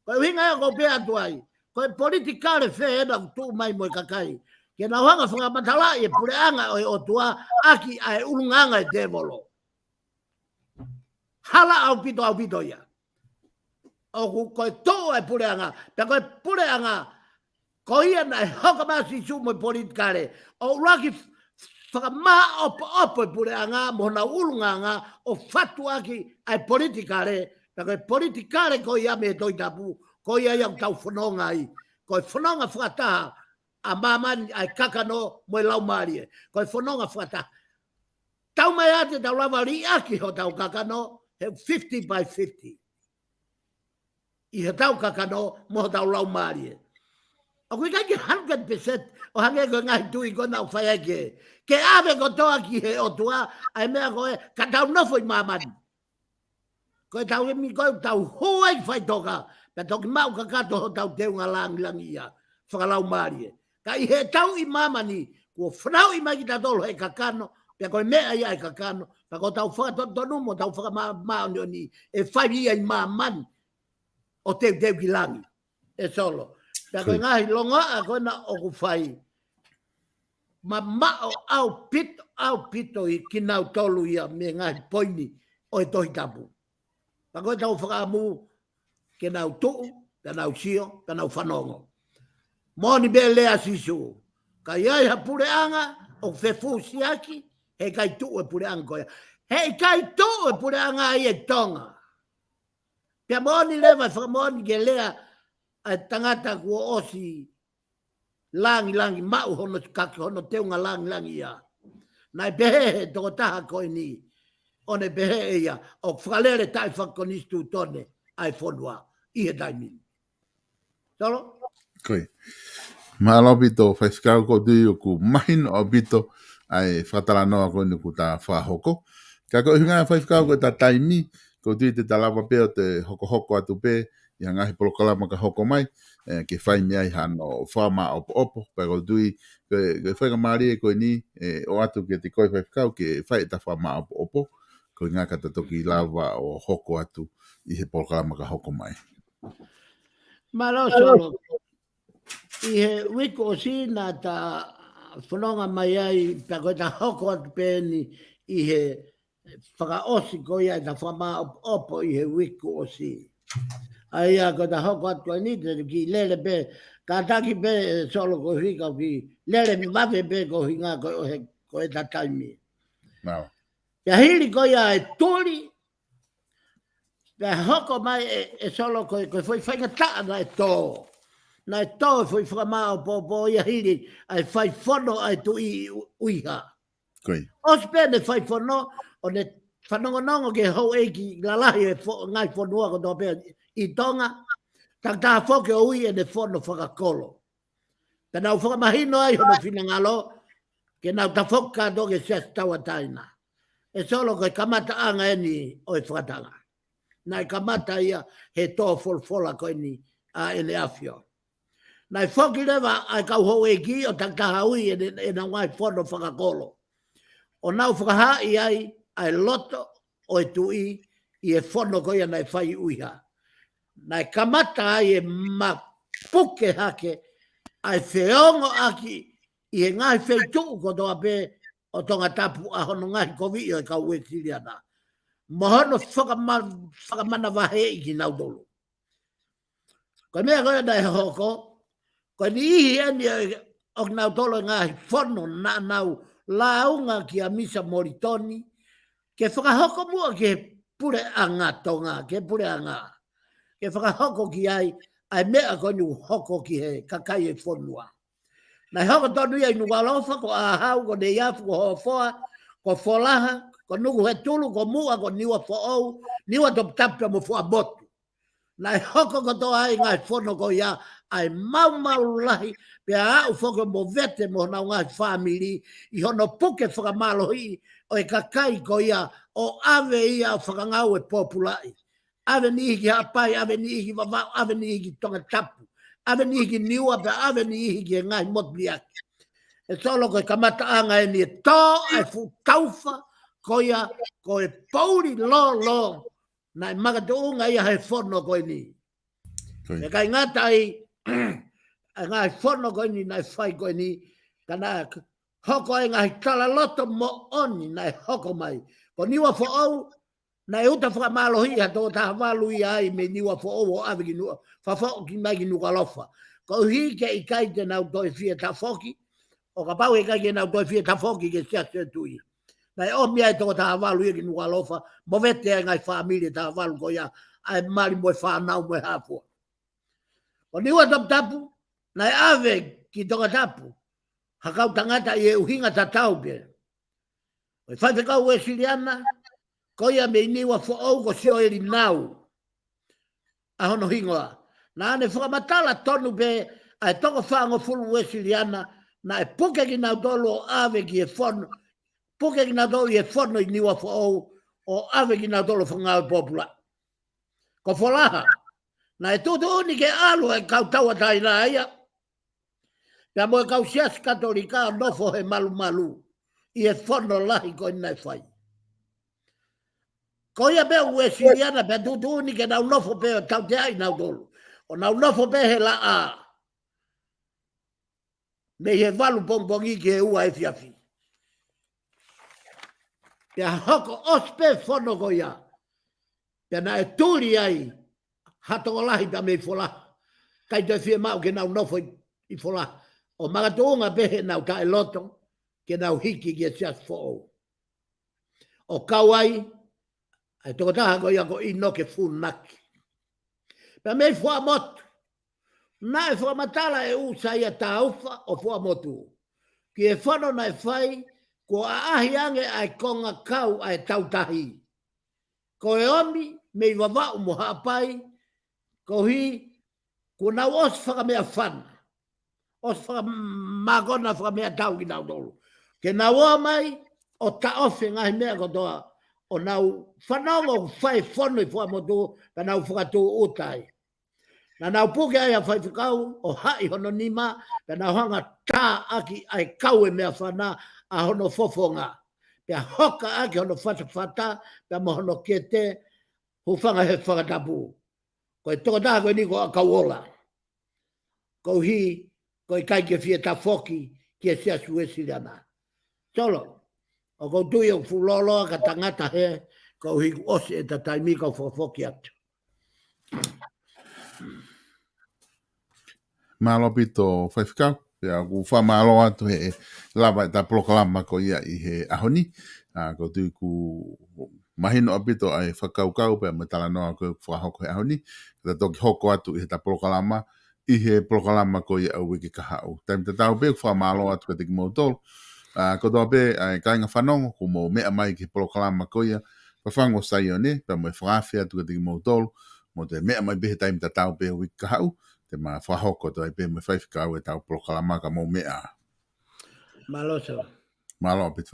Ko e ʻuhinga ia ʻoku ou pehē atu ai, ko e politikale fē ena ʻoku tuʻu mai mo e kakai Ke nau hanga fakamatalaʻi e puleʻanga ʻo e ʻOtua ʻaki ʻa e ʻulungaanga e tēvolo. Hala ʻaupito, ʻaupito ia. ʻOku ko e toʻo e puleʻanga, pea ko e puleʻanga, ko ia naʻe hoko mai ai ʻa Sīsū mo e politikale, ʻo ʻuluaki fakamaʻopoʻopo e puleʻanga mo honau ʻulungaanga, ʻo fatu ʻaki ʻa e politikale, pea ko e politikale ko ia mei he Tohi Tapu, ko ia ia ʻoku tau fononga ai. Ko e fononga fakataha ʻa māmani, ʻa e kakano mo e laumālie. Ko e fononga fakataha. Tau mai ʻa e tau lava liʻaki hotau kakano, he fifty by fifty. ʻI hotau kakano mo hotau laumālie. ʻOku ʻikai ke hundred percent ʻo hangē ko e ngaahi tui ko ena ʻoku fai ai ke. Ke ʻave kotoa ki he ʻOtua, ʻa e meʻa ko ē, ka tau nofo ʻi māmani. Ko e taimi ko ē ʻoku tau hū ai ki faʻitoka, pea toki maʻu kakato hotau teunga langilangiʻia fakalaumālie. Ka ʻi heʻetau ʻi māmani, kuo fanauʻi mai kitautolu he kakano, pea ko e meʻa ia ʻa e kakano, pea ko hotau fakatotonu mo hotau fakamāʻoniʻoni ʻe fai ia ʻi māmani ʻo teuteu ki langi. ʻE Solo. Pea ko e Ko ia. ngaahi longoaʻa ko ena ʻoku fai, mamaʻo ʻaupito, ʻaupito ʻi kinautolu ia mei he ngaahi poini ʻo e Tohi Tapu. Pea ko ʻetau fakaʻamu ke nau tuʻu, pea nau sio, pea nau fanongo. Moʻoni pē lea ʻa Sīsū. Ka ʻi ai ha puleʻanga ʻoku fefusiaki, heʻikai tuʻu e puleʻanga ko ia. Heʻikai tuʻu e puleʻanga ʻi Tonga. Pea moʻoni leva e fakamoʻoni ki he lea ʻa e tangata kuo ʻosi langilangi maʻu hono kake hono teunga langilangiʻia. Naʻe pehē he tokotaha ko eni, ʻo ne pehē ʻe ia, ʻoku fakalele taʻefakakonisitūtone ʻa e fonua ʻi he taimi ni. Solo? Ko ia. Mālō ʻaupito Faifekau, ʻoku ou tui ʻoku mahino ʻaupito ʻa e fakatalanoa ko eni kuo ta fakahoko. Ka ko e ʻuhinga Faifekau ko ʻeta taimi, ʻoku ou tui te ta lava pē ʻo toe hokohoko atu pē ʻi ha ngaahi polokalama ka hoko mai, ē, ke fai mei ai hano fakamaʻopoʻopo, pea ʻoku ou tui, ko e, ko e faingamālie ko eni, ē, ʻoatu kiate koe Faifekau ke fai ʻeta fakamaʻopoʻopo, ko e ʻuhinga ka ta toki lava ʻo hoko atu ʻi he polokalama ka hoko mai. Mālō Solo. ʻI he uike ʻosi naʻa ta fononga mai ai, pea ko ʻeta hoko atu pē eni ʻi he fakaʻosi ko ia ʻeta fakamaʻopoʻopo ʻi he uike ʻosi. ʻA ia ko ʻeta hoko atu ko eni te kiʻi lele pē, kātaki pē ʻe Solo ko e ʻuhi ka u kiʻi lele vave pē ko e ʻuhinga ko e, ko ʻeta taimi. Mālō. Pea hili ko ia e tuli, pea hoko mai ʻe, ʻe Solo ko e, ko e foʻi faingataʻa naʻe tō. Naʻe tō e foʻi fakamaʻopoʻopo ia hili ʻa e fai fono ʻa e Tuʻi ʻU-, ʻUiha. Ko ia. ʻOsi pē ʻene fai fono, ʻo ne fanongonongo ki he houʻeiki lalahi e fo-, ngaahi fonua kotoa pē ʻi Tonga. Takitaha foki ʻo ui ʻene fono fakakolo. Pea nau fakamahino ai hono finangalo, ke nau tafoki kātoa ki he Siasi Tauʻatāina. ʻE Solo ko e kamataʻanga eni ʻo e fakatanga. Naʻe kamata ia he tō folofola ko eni ʻa ʻEne ʻAfio. Naʻe foki leva ʻa e kau houʻeiki ʻo takitaha ui ʻene, ʻenau ngaahi fono fakakolo. ʻO nau fakahaaʻi ai ʻa e loto ʻo e tuʻi ʻi he fono ko ia naʻe fai ʻi ʻUiha. Naʻe kamata ai ʻe mapuke hake ʻa e feongoʻaki ʻi he ngaahi feituʻu kotoa pē ʻo Tongatapu ʻa hono ngaahi koviʻi ʻo e kau Uēsiliana. Mo hono fakama-, fakamanavaheʻi kinautolu. Ko e meʻa ko ia naʻe hoko, ko e niʻihi eni ʻo, ʻo kinautolu e ngaahi fono naʻa nau lāunga kia Misa Molitoni, ke fakahoko muʻa ki he puleʻanga Tonga, ki he puleʻanga. Ke fakahoko ki ai, ʻa e meʻa ko eni ʻoku hoko ki he kakai e fonua. Naʻe hoko tonu ia ʻi Nukuʻalofa, ko ʻAhau, ko Neiafu, ko Hofoa, ko Folaha, ko Nukuhetulu, ko Muʻa, ko Niuafoʻou, Niuatoputapu mo Fuaʻamotu. Naʻe hoko kotoa ai ngaahi fono ko ia, ʻa e maumau lahi, pea aʻu foki ʻo movete mo honau ngaahi fāmili, ʻi hono puke fakamālohiʻi ʻo e kakai ko ia, ʻo ʻave ia ʻo fakangāue pōpulaʻi. ʻAve niʻihi ki Haʻapai, ʻave niʻihi ki Vavaʻu, ʻave niʻihi ki Tongatapu, ʻave niʻihi ki Niua, pea ʻave niʻihi ki he ngaahi motu liʻaki. ʻE Solo ko e kamataʻanga eni e tō ʻa e fuʻu taufa, ko ia, ko e poʻuli lōlō, naʻe makatuʻunga ia he fono ko eni. Ko ia. ʻIkai ngata ai, ʻa e ngaahi fono ko eni, naʻe fai ko eni, Ana hoko e ngaahi talaloto moʻoni naʻe hoko mai. Ko Niuafoʻou, naʻe uta fakamālohi ha toko taha valu ia ai mei Niuafoʻou ʻo ʻave ki Nu-, fafoki mai ki Nukuʻalofa. Koeʻuhi ke ʻikai te nau toe fie tafoki, ʻo kapau ʻe ʻikai ke nau toe fie tafoki ki he Siasi ʻo e Tuʻi, naʻe ʻomi ai e toko taha valu ia ki Nukuʻalofa, movete ai e ngaahi fāmili ʻe taha valu ko ia, ʻa e mali mo e fānau mo e hā fua. Ko Niuatoputapu, naʻe ʻave ki Tongatapu ha kau tangata ʻi he ʻuhinga tatau pē. Ko e faifekau Uēsiliana, ko ia mei Niuafoʻou ko Sioeli Nau ʻa hono hingoa. Naʻa ne fakamatala tonu pē ʻa e toko fāngofulu Uēsiliana, naʻe puke kinautolu ʻo ʻave ki he fono, puke kinautolu ʻi he fono ʻi Niuafoʻou, ʻo ʻave kinautolu ʻo fakangāue pōpula. Ko Folaha, naʻe tuʻutuʻuni ke ʻalu e kau tauʻatāina ia, pea mo e kau Siasi Katolika ʻo nofo he malumalu ʻi he fono lahi ko ē naʻe fai. Ko ia pē Uēsiliana pea tuʻutuʻuni ke nau nofo pē ʻo tauteaʻi nautolu. ʻO nau nofo pē he laʻā mei he valu pongipongi ki he ua efiafi. Pea hoko ʻosi pē fono ko ia, pea naʻe tuli ai ha tokolahi pea mei Folaha. ʻIkai toe fiemaʻu ke nau nofo ʻi, ʻi Folaha. ʻO makatuʻunga pē heʻenau taʻeloto ke nau hiki ki he Siasi Foʻou. ʻO kau ai ʻa e tokotaha ko ia ko ʻInoke Funaki. Pea mei Fuaʻamotu, naʻe fakamatala ʻe ʻUsaia Taufa ʻo Fuaʻamotu ki he fono naʻe fai, kuo ʻaʻahi ange ʻa e konga kau ʻa e tautahi. Ko e ʻomi mei Vavaʻu mo Haʻapai, koeʻuhi kuo nau ʻosi fakameʻafana, ʻosi fakamākona fakameʻatau kinautolu. Ke nau ō mai ʻo taʻofi e ngaahi meʻa kotoa, ʻo nau fanongo ʻoku fai fono ʻi Fuaʻamotu, pea nau fakatūʻuta ai. Naʻa nau puke ai ʻa e faifekau ʻo haʻi hono nima, pea nau hanga ʻo tāʻaki ʻa e kau e meʻafana ʻa hono fofonga. Pea hoka ʻaki hono fatafata, pea mo hono kete, hūfanga he fakatapu. Ko e tokotaha ko eni ko ʻAkauola. Koeʻuhi ko e ʻikai ke fie tafoki ki he Siasi Uēsiliana. Solo, ʻoku ou tui ʻoku fuʻu lōloa ka tangata he, koeʻuhi kuo ʻosi ʻeta taimi, kau fakafoki atu. Mālō ʻaupito faifekau, pea ʻoku fakamālō atu he lava ʻeta polokalama ko ia ʻi he ʻaho ni. ʻA, ʻoku ou tui kuo mahino ʻaupito ʻa e fakakaukau pea mo e talanoa ko ē ʻoku fakahoko he ʻaho ni. Ka ta toki hoko atu ʻi heʻeta polokalama, ʻi he polokalama ko ia ʻo e uike kahaʻu. Taimi tatau pē ʻoku fakamālō atu kiate kimoutolu. ʻA, kotoa pē ʻa e kāinga fanongo kuo mou meʻa mai ki he polokalama ko ia, Fafangu ʻo Saione, pea mo e fakaafe atu kiate kimoutolu, mou toe meʻa mai pē he taimi tatau pē ʻo e uike kahaʻu, te ma fakahoko atu ai pē mo e faifekau ʻetau polokalama ka mou meʻa. Mālō Solo. Mālō ʻaupito.